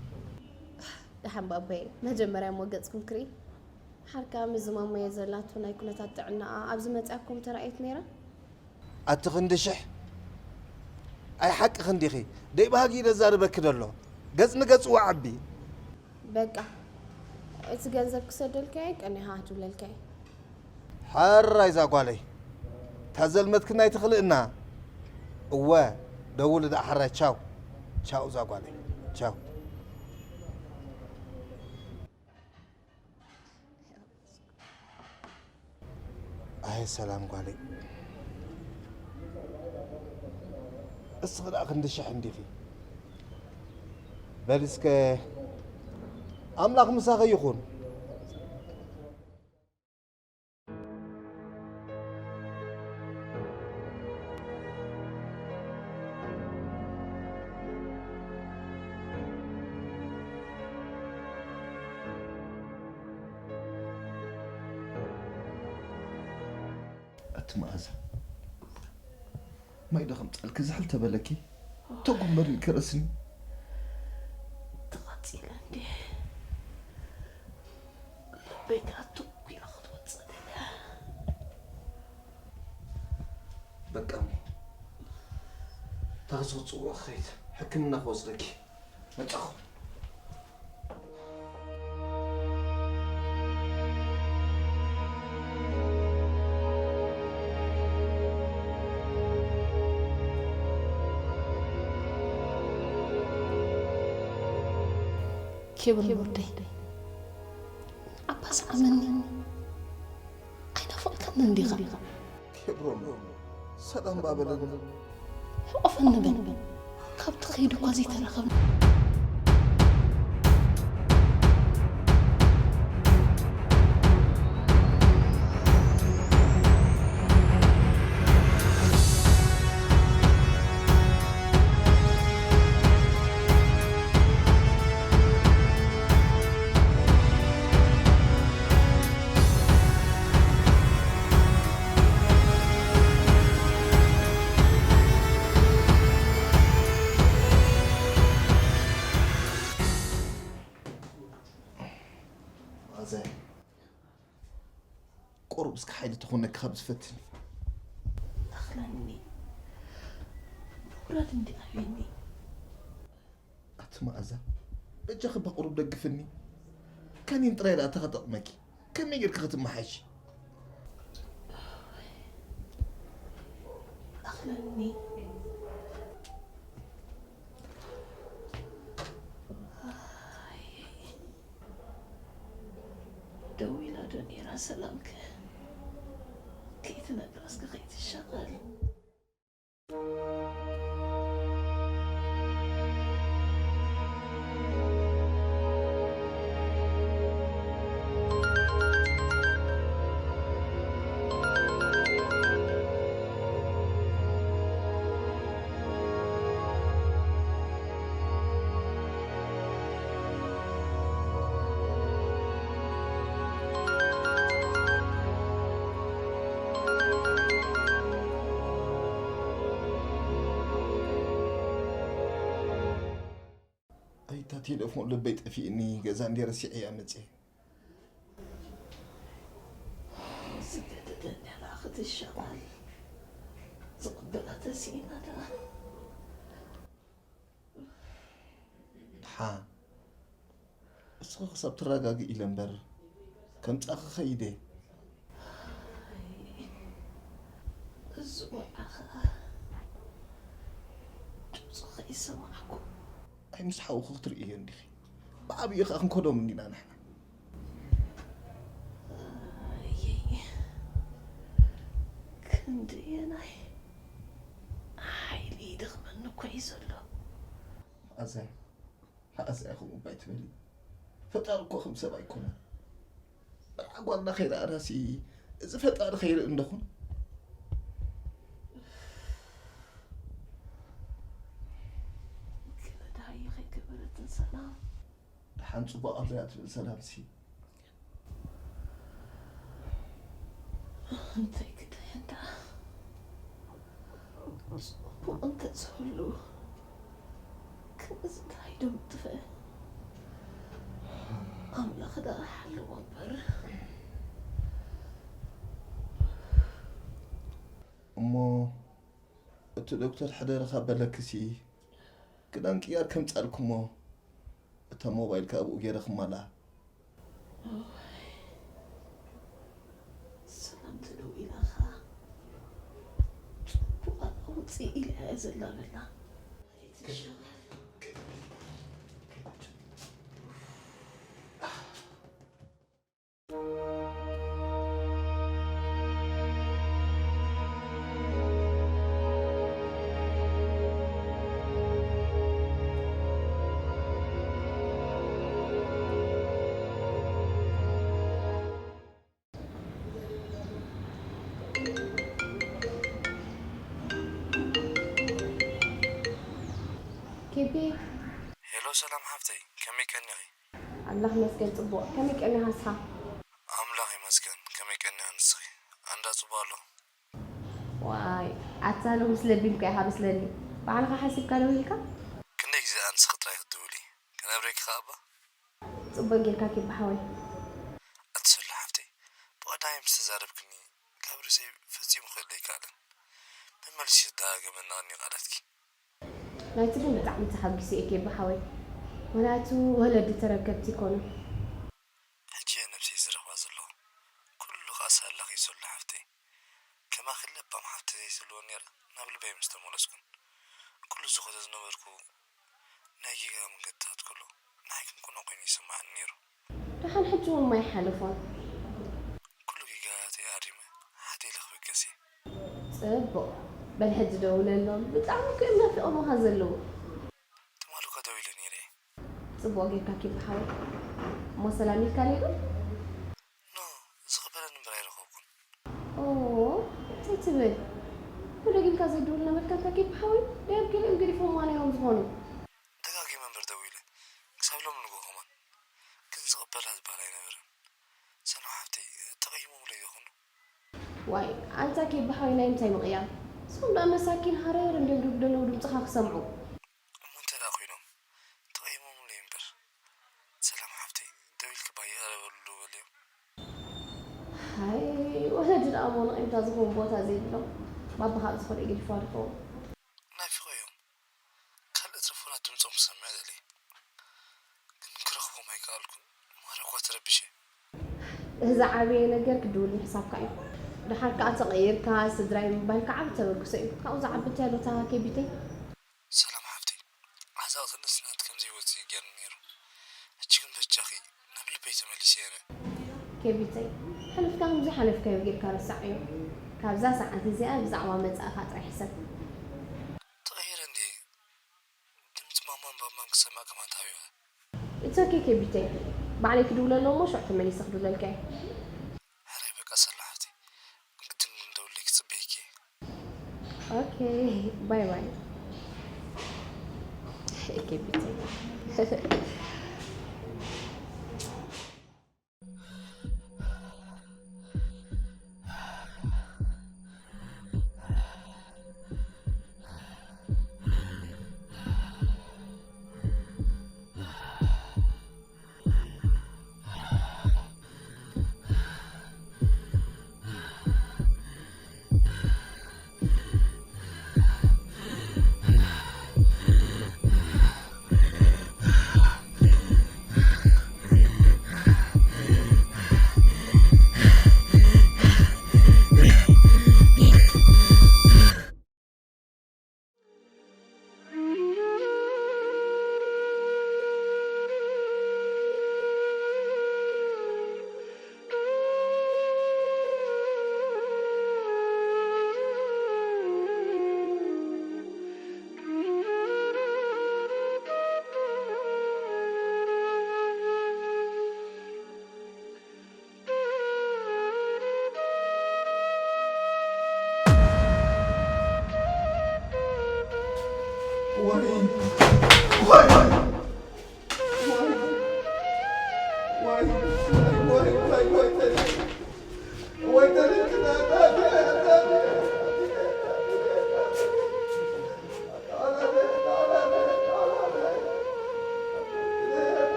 ደሓን ባባየ፣ መጀመርያ እሞ ገጽኩም ክርኢ። ድሓር ከኣ ምስ ዝማማየ ዘላቶ ናይ ኩነታት ጥዕናኣ ኣብዚ መጺኣኩም ተራእየት ነይራ። ኣቲ ክንዲ ሽሕ ኣይ ሓቅኺ እንዲኺ ደይ ባህጊ እዩ ዘዛርበኪ ዘሎ ገጽ ንገጽ እዋ ዓቢ በቃ እቲ ገንዘብ ክሰደልካየ ቀኒኻ ክትብለልካየ ሕራይ እዛ ጓለይ እታ ዘልመትክና ኣይትኽልእና እወ ደውሊ ደኣ ሕራይ ቻው ቻው እዛ ጓለይ ቻው ኣይ ሰላም ጓለይ እስኺ ደኣ ክንዲ ሽሕ እንዲኺ በሊ እስከ ኣምላኽ ምሳኺ ይኹን ኣቲ መኣዛ ማይ ዶ ከምጻልኪ ዝሕል ተበለኪ ተጎንበሪ ከረስኒ ተቐጺለ እንዲ ልበይ ከኣ ትኩ ኢላ ክትወጽእ ደልያ በቃ እሞ ታኽሲ ክጽውዕ ክኸይድ ሕክምና ክወስደኪ መጻኹ ኬብር ወደይ ኣባስ ዓመኒ ኣይናፈቕካኒ እንዲኻ ክብሮም፣ ሰላም ባበለኒ። ሕቆፈኒ በል። ካብ ትኸይድ እኳ ዘይተራኸብና። ኣዘ ቁሩብ እስከ ሓይሊ ትኾነኪ ካብ ዝፈትን። ኣኽለኒ። ውረድ እንዲ ኣቤኒ። ኣቲ መኣዛ፣ በጃኺ እባ ቁሩብ ደግፍኒ። ከኒን ጥራይ ደኣ ተኸጠቕመኪ። ከመይ ጌርኪ ክትመሓይሺ? ኣኽለኒ። ደዊላ ዶ ነይራ ሰላምከ? ከይትነግራስ ከ ከይትሻቐል? ኣይታ ቴሌፎን ልበይ ጠፊእኒ፣ ገዛ እንዴ ረሲዐያ መጽየ። ስደተኛ ደኣ ክትሻቐል ዝቕበላ ተሲእና ደኣ። ደሓን እስኺ ክሳብ ትረጋግኢ ኢለ እምበር፣ ከምጻኺ ኸይደ። እዚ ቆልዓ ኸኣ ድምፁ ከይሰማዕኩ። ኣይ፣ ምስ ሓውኺ ክትርእዮ እንዲኺ። ብዓብዪ ኸኣ ክንከዶም እንዲና ንሕና። ኣየይ፣ ክንደየናይ ሓይሊ ይደኽመኒ እኮ እዩ ዘሎ። መኣዛ፣ መኣዛ ኢኹም እባ ኣይትበሊ። ፈጣሪ እኮ ከም ሰብ ኣይኮነን። መርዓ ጓልና ከይረኣናሲ፣ እዚ ፈጣሪ ከይርኢ እንደኹን። ግን ደሃየ ከይገበረትን ሰላም። ደሓን ጽቡቕ ኣሎ እያ ትብል ሰላምሲ። እንታይ ክደየን ደኣ? ጽቡቕ እንተዝህሉ፣ ከምዚ እንታይ ዶ ምጥፍአ? ኣምላኽ ደኣ ሓልዎ እምበር። እሞ እቲ ዶክተር ሕደርኻ በለክሲ፣ ክዳን ቅያር ከምጻልኩሞ፣ እታ ሞባይል ከኣ ኣብኡ ገይረ ክማልኣ። እዋይ፣ ሰላም ተደዊላ ኸኣ፣ ጽቡቕ ኣውጽኢ ኢላ እያ ዘላ በላ። ኣይትሸገር። ኬቢ። ሄሎ ሰላም ሓፍተይ፣ ከመይ ቀኒኺ? ኣምላኽ ይመስገን ጽቡቕ። ከመይ ቀኒኻ ንስኻ? ኣምላኽ ይመስገን። ከመይ ቀኒኺ ንስኺ? ኣንዳ ጽቡቕ ኣሎ። ዋይ፣ ኣታ ሎምስ ለቢምካ ኢኻ መስለኒ። ባዕልኻ ሓሲብካ ደዊልካ? ክንደይ ግዜ ኣንስኺ ጥራይ ክትድውሊ? ክነብረኪ ከኣ እባ። ጽቡቕ ጌርካ ኬቢ ሓወይ። ኣቲ ሶሎ ሓፍተይ፣ ብቐዳማይ ምስ ተዛረብክኒ ካብ ርእሰይ ፈጺሙ ክእለ ኣይከኣለን። መመሊሱ ይደጋገመኒ ቀንዩ ቃላትኪ። ናይቲ ግን ብጣዕሚ ተሓጒሰ እየ ኬቢ ሓወይ። ምኽንያቱ ወለዲ ተረከብቲ ይኮኑ። ሕጂ እየ ነብሰይ ዝረኽባ ዘለኹ። ኩሉ ከኣ ሳላኺ ሶሎ ሓፍተይ። ከማኺ ለባም ሓፍቲ ዘይትህልወኒ ነይራ፣ ናብ ልበይ ምስ ተመለስኩን። ኩሉ እዚ ኮተ ዝነበርኩ ናይ ጌጋ መንገድታት ኩሉ ንዓይ ክንኩኖ ኮይኑ ይስምዓኒ ነይሩ። ደሓን ሕጂ እውን ማይ ሓለፎን። ኩሉ ጌጋታተይ ኣሪመ፣ ሓቴ ኢለ ክብገስ እየ። ጽቡቕ። በል ሕጂ ደውለሎም። ብጣዕሚ እኮ እዮም ናፊቖምኻ ዘለዉ። ትማሊ እኮ ደዊለ ነይረ። ጽቡቕ ጌርካ ኪቡ ሓወይ። እሞ ሰላም ኢልካ ነይሩ? ኖ፣ ዝቕበለኒ እምበር ኣይረኸብኩን። ኦ፣ እንታይ ትብል? ብደጊምካ ዘይትድውል ነበርካ እንታ ኪቡ ሓወይ? ደያብ ገሊኦም ገዲፎምዋ ነይሮም ዝኾኑ። ደጋጊመ እምበር ደዊለ። ክሳብ ሎሚ ንግሆ ከማን። ግን ዝቕበላ ዝበሃል ኣይነበረን። ሰላም ሓፍተይ፣ ተቐይሞምለይ ይኾኑ? ዋይ፣ ኣንታ ኪቡ ሓወይ ናይ ምንታይ ምቕያም? እሶም ደኣ መሳኪን ሃረር እንድዮም ድብደለዉ ድምጽኻ ክሰምዑ። እሞ እንተ ደኣ ኮይኖም፣ ተቐይሞምለይ እምበር። ሰላም ሓፍተይ፣ ደዊልኪ እባ ይቕረ በልሉ በልዮም። ሃይ፣ ወለዲ ደኣ እሞ ንቒምታ ዝኸውን ቦታ ዘይብሎም። ባባ ካብ ዝኾነ ገዲፍዋ ድኸውን። ናፊቐዮም። ካልእ ትረፉና ድምጾም ክሰምዕ ደልየ። ግን ክረኽቦም ኣይከኣልኩን። ማራ እኳ ተረቢሸ። እዚ ዓብየ ነገር ክድውል ምሕሳብካ እዩ። ደሓር ከኣ ተቐይርካ፣ ስድራይ ምባልካ ዓቢ ተበግሶ እዩ። ካብኡ ዝዓቢ እንታይ ኣሎ እታ ኬቢተይ? ሰላም ሓፍተይ፣ ዓዘቕቲ ንእስነት ከምዚ ህይወት እዩ ገይሩ ነይሩ። ሕጂ ግን በጃኺ ናብ ልበይ ተመሊሰ እየ ኣነ። ኬቢተይ፣ ሕሉፍካ ከም ዘይሓለፍካዮ ጌርካ ርሳዓዮ። ካብዛ ሰዓት እዚኣ ብዛዕባ መጻእኻ ጥራይ ሕሰብ። ተቐይረ እንድየ። ድምጺ ማማን ባባን ክሰምዕ ከማን ተሃዊኸ። It's okay ኬቢተይ፣ ባዕለይ ክድውለሎም እሞ ሽዑ ተመሊሰ ክድውለልካ እየ። ሕራይ በቃ ሰላም ሓፍተይ፣ ግድን እንደውለይ ክጽበየኪ እየ። ኦኬ፣ ባይ ባይ ኬቢተይ።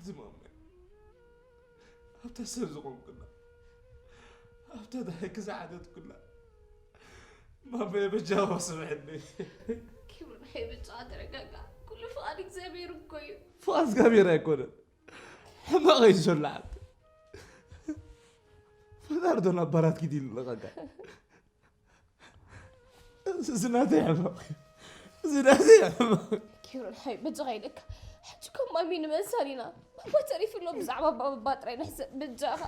ዝማመ፣ ኣብታ ሰብ ዝኾንኩላ፣ ኣብታ ዳይክ ዝዓደትኩላ፣ ማመ በጃኻ ስምዕኒ። ኪብሮን፣ ብቻ ተረጋጋ። ኩሉ ፍቓድ እግዚኣብሔር እኮ እዩ። ፍቓድ እግዚኣብሔር ኣይኮነን። ሕማቕ እዩ ዘሎ ዓዲ። ፈጣሪ ዶ ናብ ባራት ኪድ ኢሉ ለቐካ? እዚ ናተይ ሕማቕ እዩ። እዚ ናተይ ሕማቕ እዩ። ኪብሮን ሓይ፣ በጃኻ ኢለካ። ሕጂ እኮ ማሚ ንመን ሳሊና? ባባ ተሪፉ ኣሎ፣ ብዛዕባ ባባ ጥራይ ንሕሰብ፣ በጃኻ።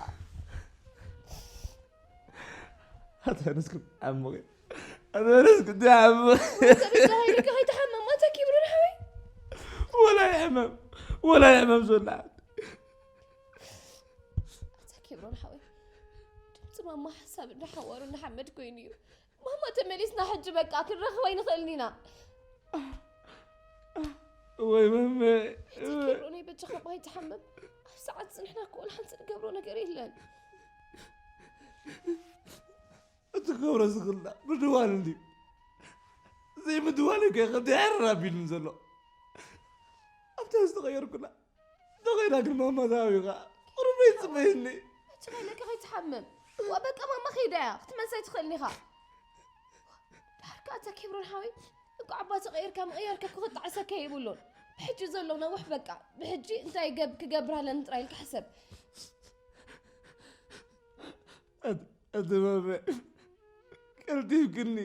ኣታ ንስኩም ዓሙቕ እዩ። ኣታ ንስኩም ዓሙቕ። ኣታ በጃኻ ኢለካ፣ ከይትሓመም፣ ኣታ ኪብሮን ሓወይ። ወላ ይሕመም፣ ወላ ይሕመም ዞላ። ኣታ ኪብሮን ሓወይ፣ ድምፂ ማማ ሓሳብ እንዳ ሓዋሩ እንዳ ሓመድ ኮይኑ እዩ። ማማ ተመሊስና ሕጂ በቃ ክንረኽብ ኣይንኽእልን ኢና። ወይ መመ ኬብሮነይ በጃኻ እባ ኣይትሓመም። ኣብ ሰዓት ንሕና እኮ ወላ ሓንቲ ንገብሮ ነገር የለን። እቲ ክገብሮ ዝኽእልና ምድዋል እንድዩ። ዘይምድዋል እኮ ከምቲ ሕርር ኣቢሉኒ ዘሎ። ኣብታ ዝተቐየርኩላ እንተኾይና ግን ማማ ተሃዊኻ ቁሩበይ ትጽበየኒ። ሕጂ ከይለካ ከይትሓምም። ዋ በቃ ማማ ከይዳ እያ ክትመልሳ ኣይትኽእልን ኢኻ። ድሓር ከኣ እታ ኬብሮን ሓወይ እንኳዕ ኣባ ተቐይርካ ምቕያርካ እኮ ክጣዕሰካ የብሉን። ብሕጂ ዘሎ ነውሕ በቃ ብሕጂ እንታይ ገብ ክገብር ኣለኒ ጥራይ ኢልካ ሕሰብ። ኣቲ ማመ ቀልጢፍክኒ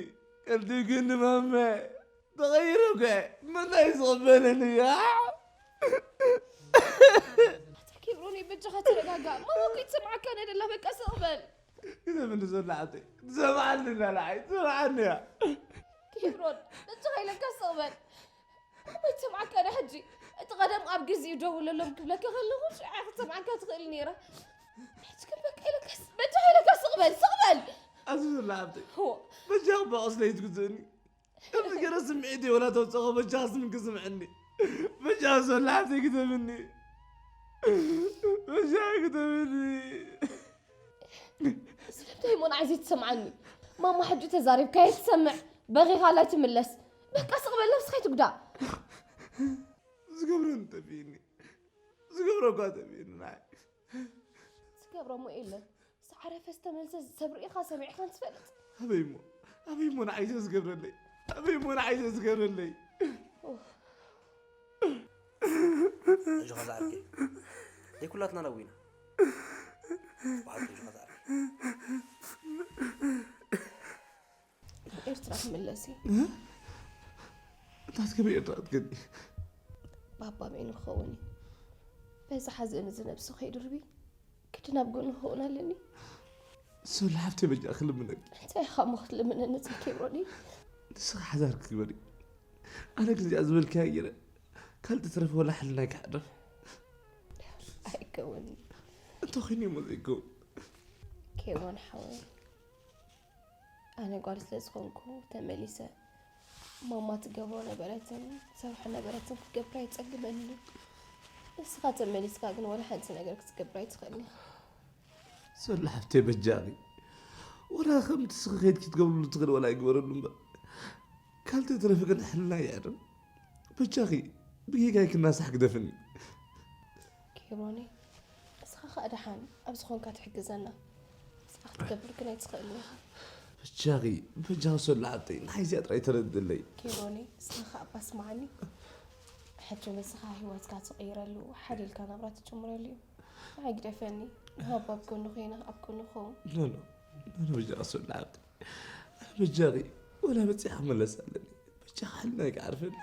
ቀልጢፍክኒ ማመ ተቐይረ እኮ ምንታይ ዝቕበለኒ እያ። ኣታ ኬብሮን በጃኻ ተረጋጋ። ማማ እኮ ይትሰምዓካ ናይ ደላ በቃ ስቕ በል። ግደፍኒ ሶላ ሓብተይ ትሰምዓኒ እንዳልዓይ ትሰምዓኒ እያ። ኬብሮን በጃኻ ኢለካ ስቕ በል። ማማ ይትሰምዓካ ዳ ሕጂ። እቲ ቀደም ኣብ ግዜኡ ደውለሎም ክብለካ ከለኹ ሽዓ ክትሰምዓካ ትኽእል ነይራ። ሕጂ ግን በቃ ኢለካ በጃኻ ኢለካ ስቕ በል ስቕ በል። ኣዚ ሶላ ሓብተይ በጃኺ እባ ቁስለይ ትግዝእኒ። ከምዚ ገይረ ስምዒተይ ወላ ተውፅኦ በጃኺ ስምኪ ስምዕኒ። በጃኺ ሶላ ሓብተይ ግደፍኒ። በጃኺ ግደፍኒ። ስለምንታይ እሞ ንዓይ ዘይትሰምዓኒ? ማማ ሕጂ ተዛሪብካያ ትሰምዕ፣ በኺኻላ ትምለስ። በቃ ስቕ በል ነብስኻ ኣይትጉዳእ። ዝገብሮ እንተብይኒ ዝገብሮ እኳ ተብይኒ ንዓይ ዝገብሮ እሞ የለን። ዝዓረፈ ዝተመልሰ ሰብ ርኢኻ ሰሚዕካን ትፈልጥ? ኣበይ እሞ ኣበይ እሞ ንዓይ ዘዝገብረለይ ኣበይ እሞ ንዓይ ዘዝገብረለይ ሕጂ ኸዛ ዓርኪ ደይ ኩላትና ነዊና በሓቂ ሕጂ ኸዛ ዓርኪ ኤርትራ ክምለስ እዩ። ናትከመይ ኤርትራ ክትገዲ ባባ በይኑ ክኸውን እዩ። በዚ ሓዘን እዚ ነብሱ ከይድርቢ ግዲ ናብ ጎኑ ክኸውን ኣለኒ። ሶላ ሓፍተይ በጃ ክልምነኪ እንታይ ኢኻ እሞ ክትልምነኒ ዘኪብሮኒ? ንስኻ ሓዳርኪ ግበሪ ኣነ ግን እዚኣ ዝበልካያ ገይረ ካልእ ተትረፈ ወላ ሕልናይ ክሕረፍ ኣይከውንን እንተኾይኑ እሞ ዘይከውን ኬብሮን ሓወይ ኣነ ጓል ስለ ዝኾንኩ ተመሊሰ ማማ ትገብሮ ነበረትን ትሰርሖ ነበረትን ክትገብር ኣይጸግመንን እዩ። ንስኻ ተመሊስካ ግን ወላ ሓንቲ ነገር ክትገብር ኣይትኽእልን ኢኻ። ሶላ ሓፍተይ በጃኺ ወላ ከምቲ ስኺ ከይድኪ ትገብርሉ ትኽእል ወላ ይግበረሉ እምበር ካልተ ትረፊ ግን ሕልና ይዕርም በጃኺ ብጌጋይ ክናሳሕ ግደፍኒ። ኬብሮነይ እስኻ ኸኣ ደሓን ኣብ ዝኾንካ ትሕግዘና። እስኻ ክትገብር ግን ኣይትኽእልን ኢኻ። በጃኺ በጃኺ ሶላ ሓብተይ ንሓይዚኣ ጥራይ ተረድለይ። ኬብሮነይ እስኻ ኸኣ እባ ስምዓኒ። ሕጂ ንስኻ ህይወትካ ትቕይረሉ ሓደ ኢልካ ናብራ ትጅምረሉ እዩ። ንዓይ ግደፈኒ። ንባባ ኣብ ጎኑ ኮይነ ኣብ ጎኑ ክኸውን። ኖኖ ኖኖ በጃኺ ሶላ ሓብተይ ኣነ በጃኺ ወላ መጺኻ ክመለስ ኣለኒ በጃኺ ሓልና ይክዓርፈኒ።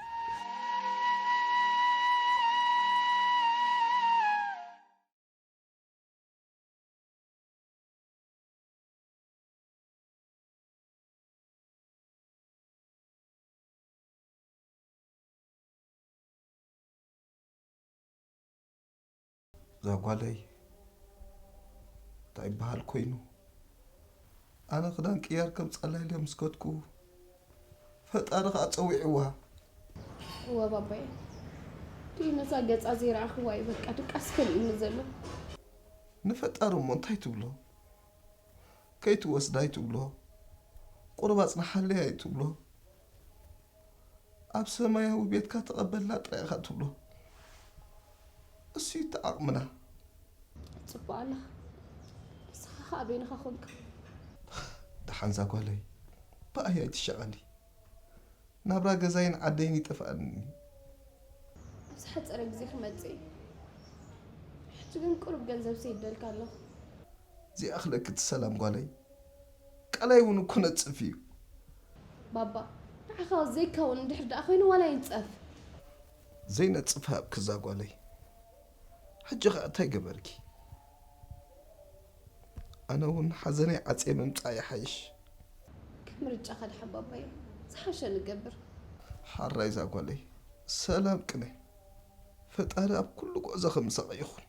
እዛ ጓለይ እንታይ ይበሃል ኮይኑ ኣነ ክዳን ቅያር ከምፀላ ኢለ ምስ ከድኩ ፈጣሪ ከዓ ፀዊዕዋ። እወ ባባየ ድዩ ነዛ ገፃ ዘይረኣኽዋ እዩ በቃ ድቃስ ከሊኡኒ ዘሎ። ንፈጣሪ እሞ እንታይ ትብሎ? ከይትወስዳ ኣይትብሎ፣ ቁሩብ ኣጽንሓለይ ኣይትብሎ፣ ኣብ ሰማያዊ ቤትካ ተቐበልና ጥራይ ኢኻ ትብሎ። እሱ እዩ እቲ ዓቕምና። ጽቡቕ ኣለኻ። ንስኻ ኸኣ በይንኻ ኾንካ። ደሓን እዛ ጓለይ፣ ብኣይ ኣይትሸቐሊ። ናብራ ገዛይን ዓደይን ይጠፍኣኒ። ኣብ ዝሓጸረ ግዜ ክመጽእ እዩ። ሕጂ ግን ቁሩብ ገንዘብ ሰዲደልካ ኣለኹ። ዘይኣኽለኪ እቲ ሰላም ጓለይ፣ ቃላይ እውን እኮ ነጽፍ እዩ። ባባ፣ ንዓኻ ዘይከውን እንድሕር ደኣ ኮይኑ ዋላ ይንጸፍ። ዘይነጽፍ ሃብኪ እዛ ጓለይ። ሕጂ ኸኣ እንታይ ገበርኪ? ኣነ እውን ሓዘነይ ዓጽየ ምምጻእ ይሓይሽ። ከም ምርጫኻ ደሓን ባባየ፣ ዝሓሸ ንገብር። ሓራይ እዛ ጓለይ፣ ሰላም ቅነ። ፈጣሪ ኣብ ኩሉ ጉዕዞኺ ምሳኺ ይኹን።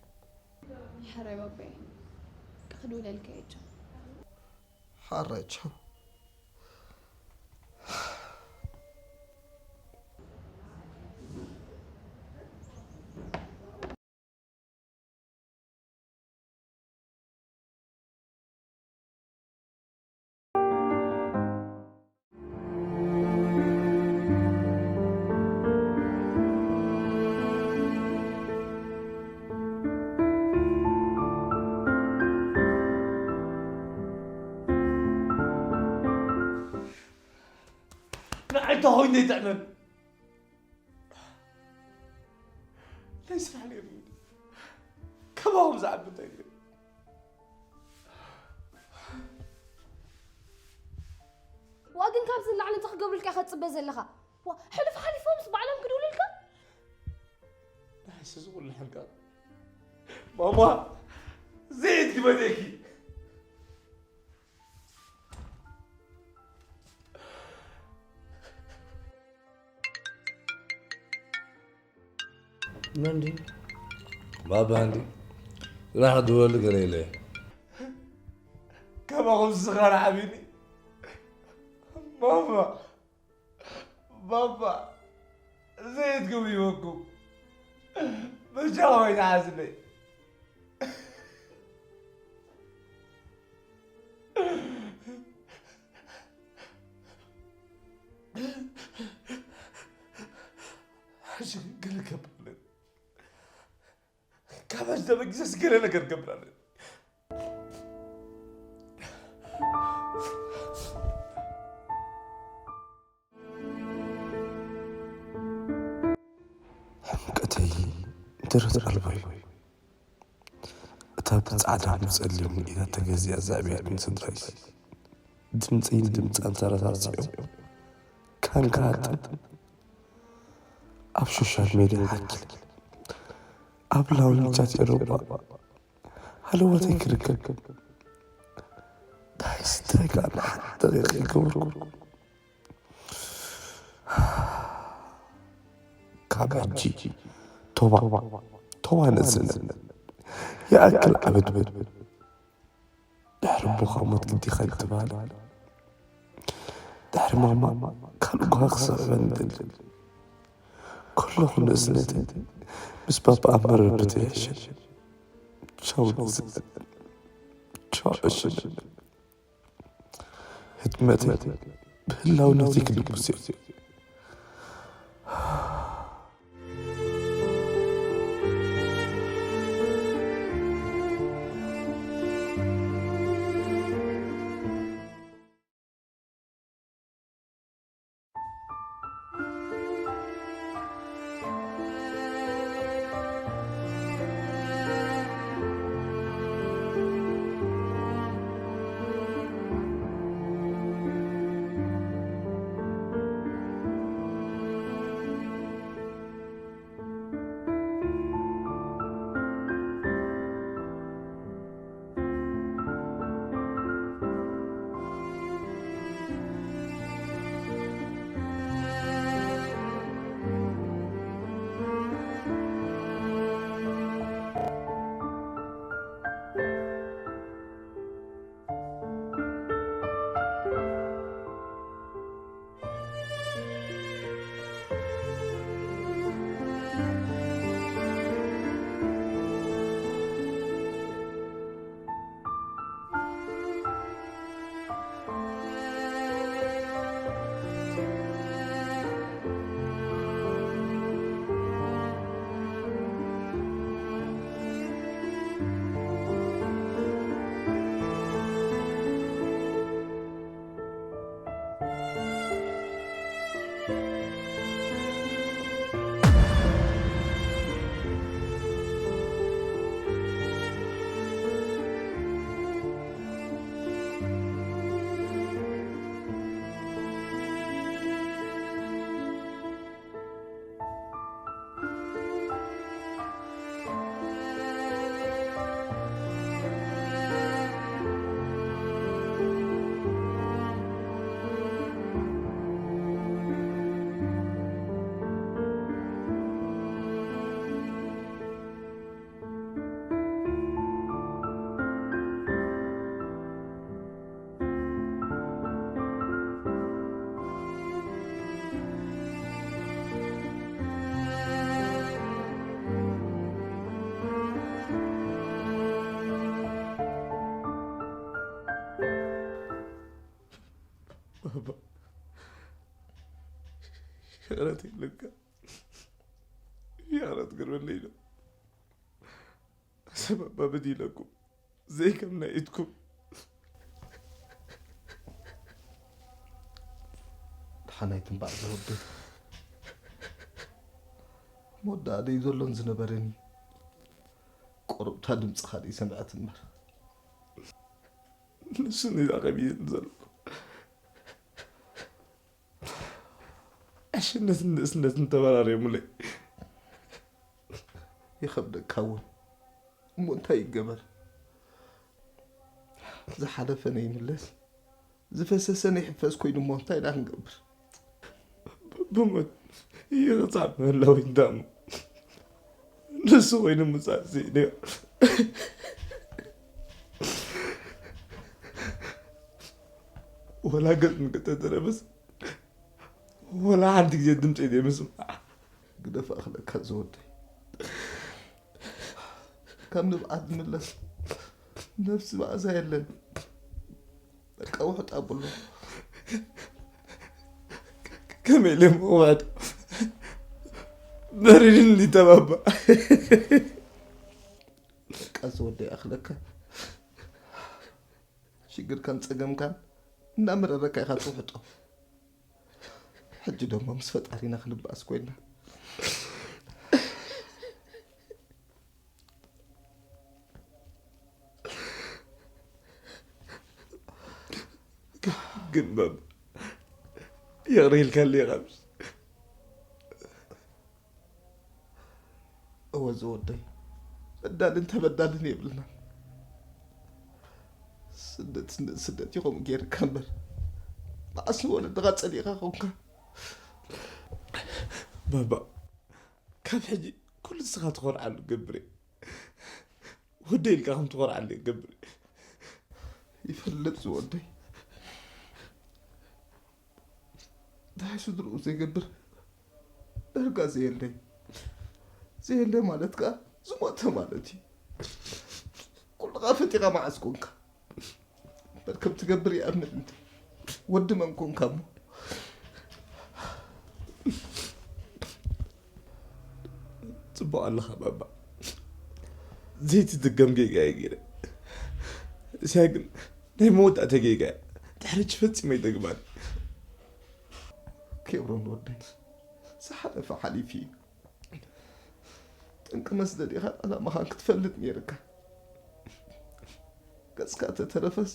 ሓራይ ባባየ፣ ክድውለልካ እየ ቻው። ሓራይ ቻው። እንታይ ኮይኑ ይጥዕመኒ? ናይ ስራሕ ነይሩ። ከማኹም ዝዓቢ እንታይ ነይሩ? ዋ ግን ካብዚ ንላዕሊ እንታይ ክገብሩልካ ኢኻ ትፅበ ዘለኻ? ዋ ሕሉፍ ሓሊፎምስ ባዕሎም ክድውሉልካ? ንሓይሲ ዝቑልሐልካ ማማ ዘይት ግበደኪ። መን ድዩ? ባባ እንዲ ስራሕ ድወል ገለ ኢለ። ከማኹም ዝኻር ዓቢኒ ማማ ባባ ዘይት ግብይወኩም በጃ ኮይና ሓዝለይ። ሕጂ ገለ ከብለን ካብ ሕጂ ተበጊሰስ ገለ ነገር ገብራለን። ሕምቀተይ ደረት ኣልቦ እዩ። እታ ብጻዕዳ ብጸሊም ኢዳ ተገዚኣ ዘዕብያትኒ ስድራይ ድምጸይን ድምጻን ተረሳሲዖም ካን ክሃጥን ኣብ ሶሻል ሜድያ ሓኪ ኣብ ላውንቻት ኤሮጳ ሃለዋተይ ክርከብ ዳይስ እንታይ ከኣ ንሓንቲ ደቂቕ ይገብርኩ ካብ ሕጂ ቶባ ቶባ ነዝነት ይኣክል ዓበድበድ ድሕሪ ኣቦኻ ሞት ግዲኻ ይተባህለ ድሕሪ ማማ ካልእ ጓሃ ክስዕበኒ ይደሊ ከለኹ ንእስነተይ ምስ ባባ ኣብ መረበተይ ይሕሸኒ ቻው ንእስነት ቻው ዕሽነት ህድመተይ ብህላውነተይ ክድብስ እየ ባባ ይቕረት ኢለካ ይቕረት ግርበለይ ኢሎ ሰበባ በዲለኩም ዘይከም ናይ ኢድኩም ሓናይ ትንባዕ ዝወደይ። መወዳእደይ ዘሎን ዝነበረን እዩ። ቆርብታ ድምፅኻ ደይ ሰምዐት እምበር። ንሱ ንዛ ከብይን ዘሎ። ዕሽነትን ንእስነትን ተበራርዮምለይ። ይኸብደካ እውን። እሞ እንታይ ይገበር? ዝሓለፈ ነይምለስ፣ ዝፈሰሰ ነይሕፈስ ኮይኑ እሞ እንታይ ኢና ክንገብር? ብሞት ይቕጻዕ ምህላው ይንዳሞ። ንሱ ኮይኑ ምጻእ ስኢነ። ወላ ገጽ እንተተረፈስ፣ ወላ ሓንቲ ግዜ ድምጺ ዘይምስማዕ። ግደፍ ኣኽለካ ዝወደይ። ካብ ንብዓት ዝምለስ ነፍሲ መኣዛ የለን። በቃ ውሕጥ ኣብሎ። ከመይ ኢለ እሞ ውሕጥ? በሪድኒ ተባባ። በቃ ዝወደይ ኣኽለካ። ሽግርካን ጸገምካን እናመረረካ ኢኻ ትውሕጦ። ሕጂ ደሞ ምስ ፈጣሪና ክንበኣስ ኮይና። ግን ባባ፣ ይቕረ ኢልካለይ ኢኻ ምስ እወ ዝወደይ፣ በዳልን ተበዳልን የብልናን። ስደት፣ ስደት፣ ስደት እዩ ከምኡ ገይርካ እምበር፣ መዓስ ንወለድኻ ጸሊእኻ ኾንካ? ባባ፣ ካብ ሕጂ ኩሉ ንስኻ ትኾርዓሉ ገብር እየ። ወደይ ኢልካ ከም ትኾርዓሉ ገብር እየ። ይፈልጥ ዝወደይ። እንታይ ስድርኡ ዘይገብር ዳርጋ ዘየለይ። ዘየለ ማለት ከኣ ዝሞተ ማለት እዩ። ኩልኻ ፈጢኻ መዓስ ኮንካ? በል ከም ትገብር ይኣምን እንተ። ወዲ መን ኮንካ እሞ? ጽቡቕ ኣለኻ ባባ። ዘይትድገም ጌጋ እየ ገይረ። እዚኣ ግን ናይ መወዳእታ ጌጋ እያ። ድሕሪ ሕጂ ፈጺመ ኣይደግማን። ኬብሮን ወደይ፣ ዝሓለፈ ሓሊፉ እዩ። ጠንቂ መስደዲኻን ዕላማኻን ክትፈልጥ ነይርካ። ገጽካ ተተረፈስ፣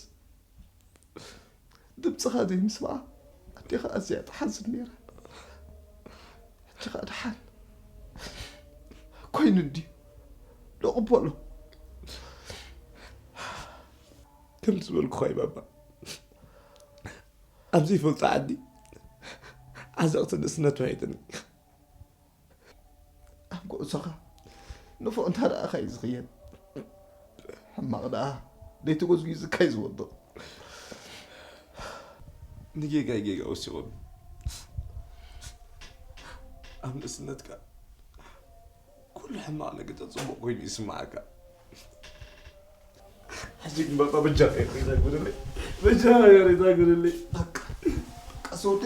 ድምጽኻ ዘይምስማዓ ኣዴኻ ኣዝያ ትሓዝን ነይራ። ሕጂ ኸኣ ደሓን ኮይኑ እንድዩ። ንቕበሎ። ከም ዝበልኩኻ እዩ ባባ። ኣብ ዘይፈልጦ ዓዲ ዓዘቕቲ ንእስነት ውሒጥኒ። ኣብ ጉዕዞኻ ንፉዕ እንተ ረኣኻ እዩ ዝኽየድ። ሕማቕ ደኣ ዘይተጎዝጒዝካ እዩ ዝወድቕ። ንጌጋይ ጌጋ ወሲኹኒ። ኣብ ንእስነትካ ኩሉ ሕማቕ ነገር ጽቡቕ ኮይኑ ይስምዓካ። ሕጂ ግን ባባ በጃኻ ይቕሬታ ግበረለይ። በጃኻ ይቕሬታ ግበረለይ። በቃ፣ በቃ ሰውዲ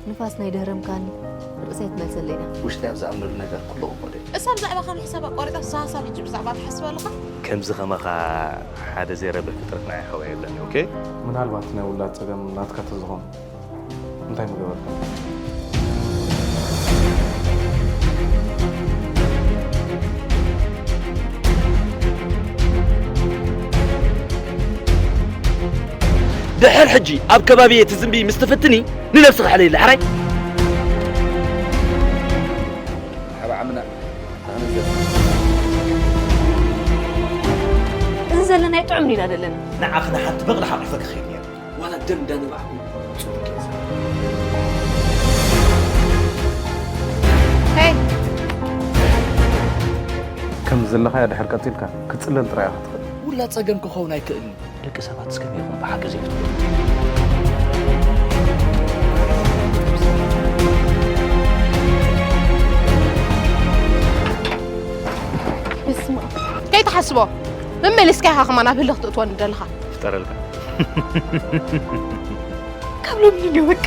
ንፋስ ናይ ደህረምካን ርእሰይ ትመልሰለይ ኢና። ውሽጠይ ኣብ ዝኣምነሉ ነገር ኩሉ ክኾደ። እሳ ብዛዕባ ከም ሕሳብ ኣቋሪጣ፣ እሳ ሃሳብ ሕጂ ብዛዕባ ትሓስብ ኣለኻ? ከምዚ ከማኻ ሓደ ዘይረብሕ ፍጥረት ንዓይ ሓወይ የለን፣ ኦኬ? ምናልባት ናይ ውላድ ጸገም ናትካ ተዝኾን። እንታይ ምገበርካ? ድሕር ሕጂ ኣብ ከባቢየ ትዝንቢ ምስ ትፍትኒ ንነብስኺ ሕለይሊ ሕራይ። ሓባዓምና ኣነ ዘ- እዚ ዘለናዮ ጥዑም ዲና ዘለና? ንዓኺ ንሓንቲ በቕሊ ሓቒፈ ክኸይድ ነይሩ። ዋላ ደም እንዳነባዕኩ ጽቡቕ እየ ዝብል። ሄይ ከም ዘለኻዮ ድሕር ቀጺልካ ክትጽለል ጥራይ ኢኻ ትኽእል። ውላድ ጸገም ክኸውን ኣይክእልን። ደቂ ሰባት እስከመይ ኢኹም ብሓቂ ዘይትፈልጡ? በስመ ኣብ። ከይትሓስቦ መመሊስካ ኢኻ ከማን ኣብ ህልኽ ትእትወኒ ዘለኻ። ፍጠረልካ። ካብ ሎሚ ንግሆ በቃ።